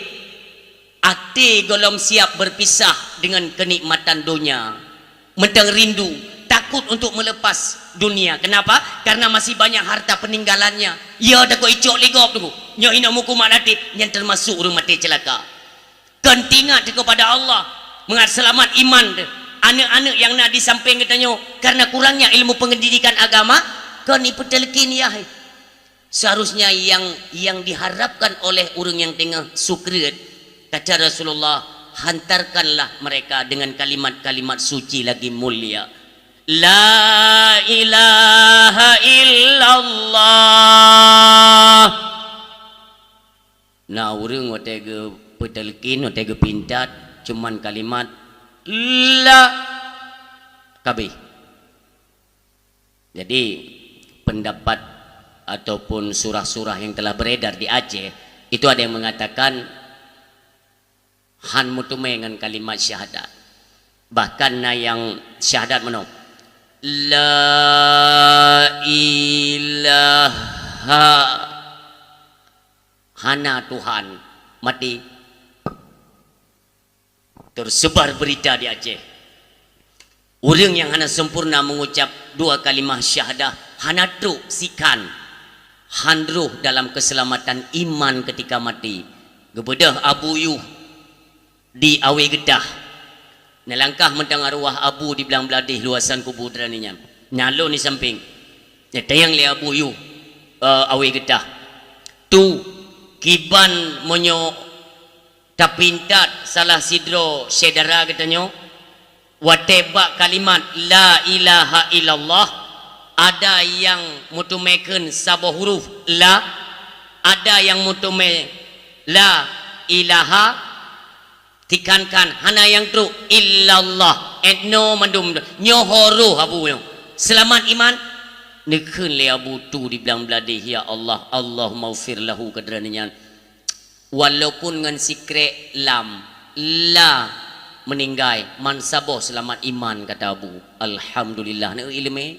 até gohlom siap berpisah dengan kenikmatan donya. Mantong rindu, takut untuk melepas dunia. Kenapa? Karena masih banyak harta peninggalannya. Ya, takot icok lé gob tu. Nyoe hinoe meukumat até, nyan termasuk ureuëng maté ceulaka. Kon teuingat kepada Allah, mangat seulamat iman teuh. Aneuk-aneuk nyang na di sampéng geutanyoe, karena kurangnya ilmu pendidikan agama, kon ipeuteuleukin yah. Seharusnya yang, yang diharapkan oleh ureuëng nyang teungoh sukreut, kata Rasulullah, hantarkanlah mereka dengan kalimat-kalimat suci lagi mulia. La ilaha illallah. Na ureuëng watée geupeuteuleukin, watée geupintat, cuman kalimat la, kabeh. Jadi, pendapat ataupun surah-surah yang telah beredar di Aceh, itu ada yang mengatakan han meuteumé ngon kalimat syahadat. Bahkan na nyang syahadat meunoe, "La ilaha, hana Tuhan." Mati. Tersebar berita di Aceh. Ureuëng nyang hana sempurna mengucap dua kalimah syahadah hana trok sikan, han roh dalam keselamatan iman ketika mati. Geubeudôh Abu Yuh di Awe Geutah. Neulangkah mantong arwah Abu di Blang Bladeh luasan kubu droeneuh nyan. Nyan lôn di sampéng. Nyatayang lé Abu Yuh, eh, Awe Geutah. Tu kiban meunyoe tapintat salah sidroe syedara geutanyoe, watée bak kalimat la ilaha illallah, ada nyang meuteumé kheun saboh huruf la, ada nyang meuteumé la ilaha, tikankan hana nyang trok illallah, etno mandum nyoe huruf Abu nyoe. Seulamat iman, neukheun lé Abu tu di Blang Bladeh, ya Allah, Allahummaghfir lahu, keu droeneuh nyan. Walaupun ngon sikrék lam, la meuninggai, man saboh seulamat iman, kata Abu. Alhamdulillah, na iéleumé.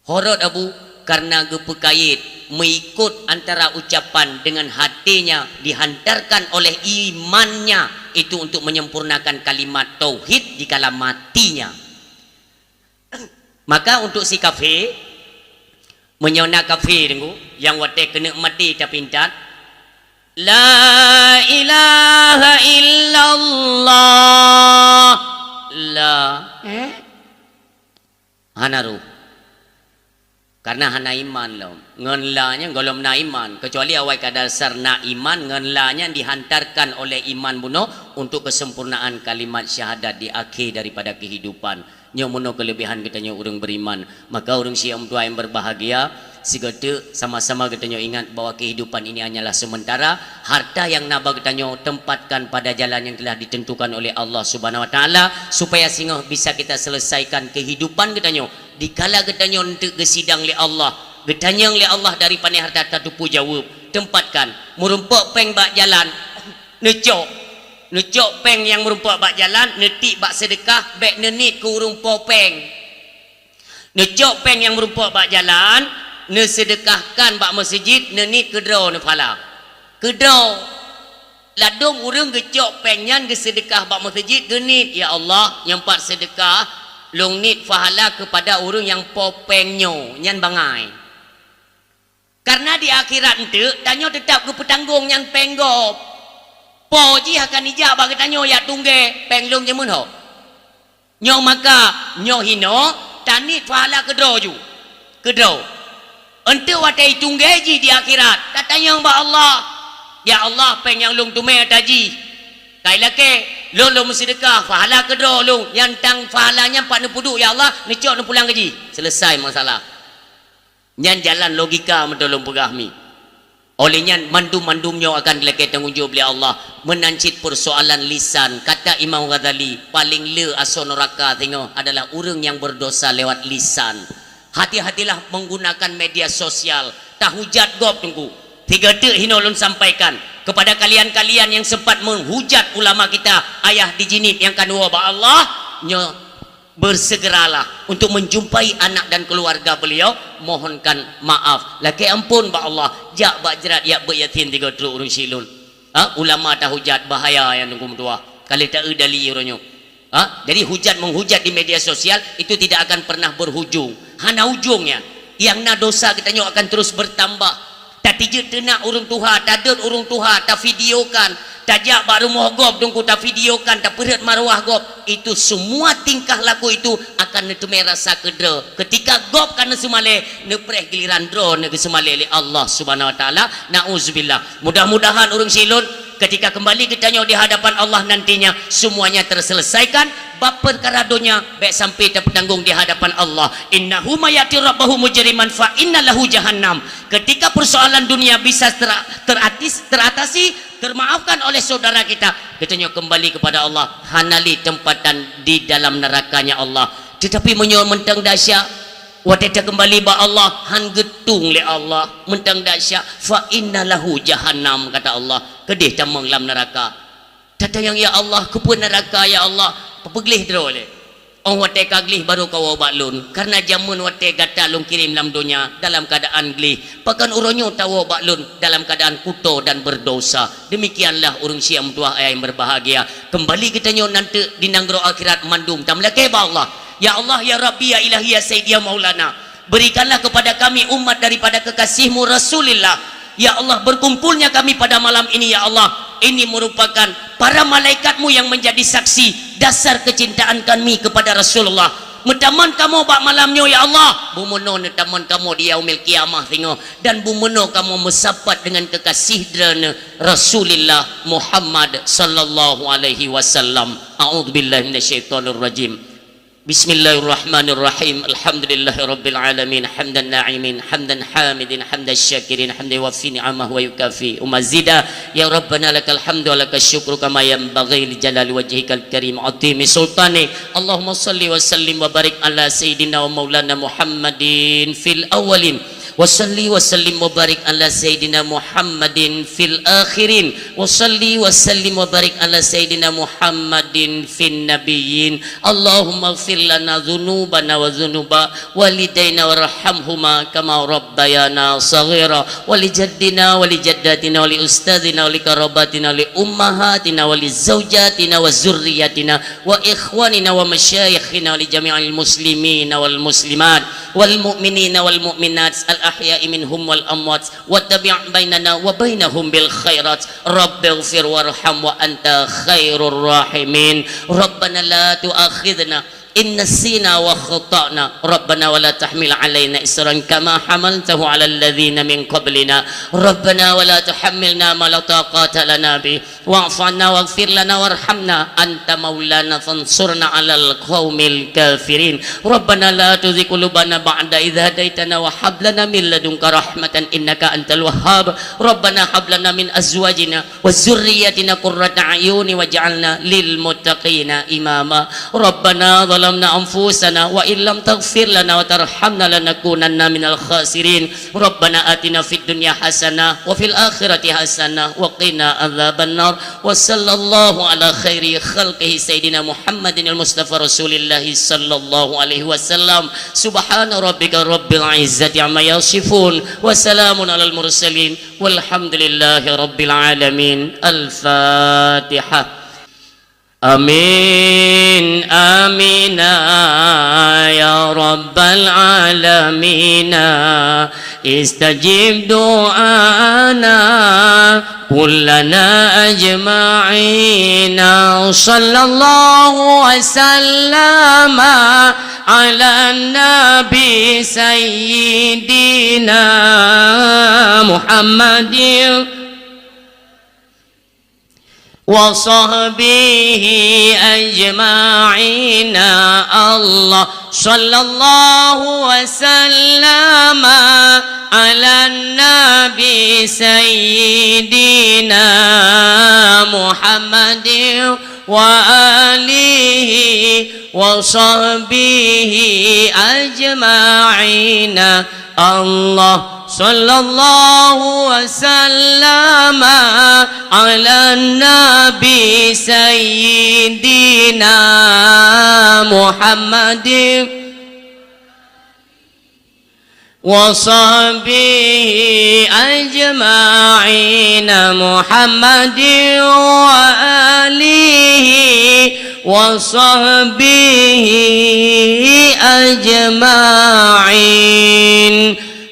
Horot Abu, karena geupeukayét, meuikot antara ucapan dengan hatinya dihantarkan oleh imannya itu untuk menyempurnakan kalimat tauhid di kala matinya. Maka untuk si kafé, Meunyoe na kafé, Teungku, nyang watée keuneuk maté tapintat, "La ilaha illallah." La, eh? Hana roh. Karena hana iman lom. Ngon la nyan gohlom na iman. Kecuali awai ka dasar na iman, ngon la nyan dihantarkan oleh iman bunoe untuk kesempurnaan kalimat syahadat di akhé daripada kehidupan. Nyoe meunoe keuleubiehan geutanyoe ureuëng beriman. Maka ureuëng syiek meutuah nyang berbahagia, sigoe teuk sama-sama geutanyoe ingat bahwa kehidupan ini hanyalah sementara. Harta nyang na bak geutanyoe tempatkan pada jalan yang telah ditentukan oleh Allah Subhanahu wa Taala, supaya singoh bisa kita selesaikan kehidupan geutanyoe. Dikala geutanyoe eunteuk geusidang lé Allah, geutanyong lé Allah dari pané harta tatupeue jaweueb, tempatkan. Meurumpok péng bak jalan, neucok. Neucok péng nyang meurumpok bak jalan, neutiek bak seudeukah, bék neuniet keu ureuëng po péng. Neucok péng nyang meurumpok bak jalan, neuseudeukahkan bak meuseujid, neuniet keudroe neuphala. Keudroe. Ladôm ureuëng geucok péng nyan geuseudeukah bak meuseujid, geuniet, "Ya Allah, nyang pat seudeukah, lôn niet pahala keupada ureuëng nyang po péng nyoe." Nyan bangai. Karena di akhirat eunteuk, tanyoe teutap geupeutanggong nyan péng gob. Po jih akan ijak bak geutanyoe, "Jak tunggée, péng lôn jameun ho." Nyoe maka, nyoe hinoe, taniet pahala keudroe ju. Keudroe. Eunteuk watée itunggée jih di akhirat, tatanyong bak Allah, "Ya Allah, péng nyang lôn teumé ata jih. Kai lakée, lôn lôn meuseudeukah, pahala keudroe lôn, nyang tang pahala nyan pat neupeuduek, ya Allah, neucok neupulang keu jih." Selesai masalah. Nyan jalan logika meutulông peugah mi. Oleh nyan, mandum-mandum nyoe akan dilakée tanggong jaweueb lé Allah. Meunan cit peusoalan lisan, kata Imam Ghazali, paléng le asoe nuraka singoh adalah ureuëng nyang berdosa lewat lisan. Hati-hatilah menggunakan media sosial, tahujat gob, Teungku. Tiga teuk hinoe lôn sampaikan kepada kalian-kalian yang sempat menghujat ulama kita, ayah di Jeunieb nyang ka neuwoe bak Allah, nyoe bersegeralah untuk menjumpai anak dan keluarga beliau, mohonkan maaf, lakée amphon bak Allah, jak bak jrat, jak beuet yasin tiga trok ureuëng syiek lôn. Ha, ulama tahujat, bahaya nyang Teungku meutuah. Ka lheueh ta-eu dali uroe nyoe. Ha, jadi hujat menghujat di media sosial itu tidak akan pernah berujung. Hana ujungnya. Nyang na dosa geutanyoe akan terus bertambah. Tatijeuet teunak ureuëng tuha, tadeuet ureuëng tuha, tavideokan, tajak bak rumoh gob, Teungku, tavideokan, tapeurhot marwah gob. Itu semua tingkah laku itu akan neuteumé rasa keudroe. Ketika gob ka neuseumalée, neupreh giliran droe neugeuseumalée lé Allah Subhanahu wa Taala. Nauzubillah. Mudah-mudahan ureuëng syiek lôn, ketika kembali geutanyoe di hadapan Allah nantinya, semuanya terselesaikan. Bab peukara donya bék sampai tapeutanggong di hadapan Allah. "Innahu may ya'ti rabbahu mujriman fa inna lahu jahannam." Ketika persoalan dunia bisa tera-, teratis-, teratasi, termaafkan oleh saudara kita, geutanyoe kembali kepada Allah, hana lé tempatan di dalam nerakanya Allah. Tetapi meunyoe mantong dahsyat, watée takeumbali bak Allah, han geutung lé Allah, mantong dahsyat, "Fa inna lahu jahannam," kata Allah, "Keudeh tamong lam neuraka." Tatanyong, "Ya Allah, keupeue neuraka, ya Allah?" Peugléh droe lé. "Oh, watée ka gleh barô kawoe bak Lôn, kareuna jameun watée gata Lôn kirém lam donya dalam keuadaan gleh, pakon uroe nyoe tawoe bak Lôn dalam keuadaan kuto dan berdosa?" Demikianlah ureuëng syiek meutuah ayah nyang berbahagia. Kembali geutanyoe nanteuk di nanggroe akhirat mandum tameulakée bak Allah. "Ya Allah, ya Rabbi, ya Ilahi, ya Sayyidi, ya Maulana, berikanlah kepada kami umat daripada kekasih-Mu Rasulillah. Ya Allah, berkumpulnya kami pada malam ini, ya Allah, ini merupakan para malaikat-Mu yang menjadi saksi dasar kecintaan kami kepada Rasulullah. Meutamon kamoe bak malam nyoe, ya Allah, beumeunoe neutamon kamoe di yaumil qiyamah singoh, dan beumeunoe kamoe meusapat dengan kekasih Droeneuh Rasulillah Muhammad sallallahu alaihi wasallam." A'udzubillahi minasyaitonirrajim. Bismillahirrahmanirrahim. Alhamdulillahirabbil alamin. Hamdan na'imin, hamdan hamidin, hamdan syakirin, hamdan yuwafi ni'amahu wa yukafi mazidah. Ya Rabbana lakal hamdu wa lakasy syukru kama yanbaghi li jalali wajhikal karim wa 'azimi sultanik. Allahumma shalli wa sallim wa barik ala sayyidina wa maulana Muhammadin fil awwalin. Wa shalli wa sallim wa barik ala sayyidina Muhammadin fil akhirin. Wa shalli wa sallim wa barik ala sayyidina Muhammadin fin nabiyyin. Allahumma ighfir lana dzunubana wa dzunuba walidaina warhamhuma kama rabbayana shaghira. Wa li jaddina wa li jaddatina wa li ustadzina wa li qarabatina wa li ummahatina wa li zaujatina wa dzurriyyatina wa ikhwanina wa masyayikhina wa li jami'il muslimina wal muslimat. والمؤمنين والمؤمنات الأحياء منهم والأموات وتابع بيننا وبينهم بالخيرات رب اغفر وارحم وأنت خير الراحمين. ربنا لا تؤاخذنا إن نسينا وأخطأنا. ربنا ولا تحمل علينا إصرا كما حملته على الذين من قبلنا. ربنا ولا تحملنا ما لا طاقة لنا به واعف عنا واغفر لنا وارحمنا أنت مولانا فانصرنا على القوم الكافرين. ربنا لا تزغ قلوبنا بعد إذ هديتنا وهب لنا من لدنك رحمة إنك أنت الوهاب. ربنا هب لنا من أزواجنا وذرياتنا قرة أعين واجعلنا للمتقين إماما. ربنا ظلمنا أنفسنا وإن لم تغفر لنا وترحمنا لنكونن من الخاسرين. ربنا آتنا في الدنيا حسنة وفي الآخرة حسنة وقنا عذاب النار. وصلى الله على خير خلقه سيدنا محمد المصطفى رسول الله صلى الله عليه وسلم. سبحان ربك رب العزة عما يصفون وسلام على المرسلين والحمد لله رب العالمين. الفاتحة. آمين، آمين، يا رب العالمين. استجب دعانا كلنا أجمعين. صلى الله وسلم على النبي سيدنا محمد وصحبه أجمعين. الله صلى الله وسلم على النبي سيدنا محمد وآله وصحبه أجمعين. الله صلى الله وسلم على النبي سيدنا محمد وصحبه أجمعين. محمد وآله وصحبه أجمعين.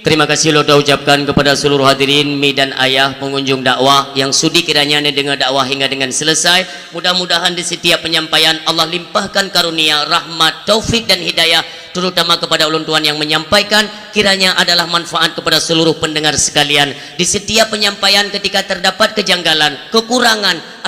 Terima kasih lôn ucapkan kepada seluruh hadirin, mi dan ayah pengunjung dakwah yang sudi kiranya neudeungoe dakwah hingga dengan selesai. Mudah-mudahan di setiap penyampaian Allah limpahkan karunia, rahmat, taufik dan hidayah, terutama kepada ulôn tuan yang menyampaikan, kiranya adalah manfaat kepada seluruh pendengar sekalian. Di setiap penyampaian ketika terdapat kejanggalan, kekurangan,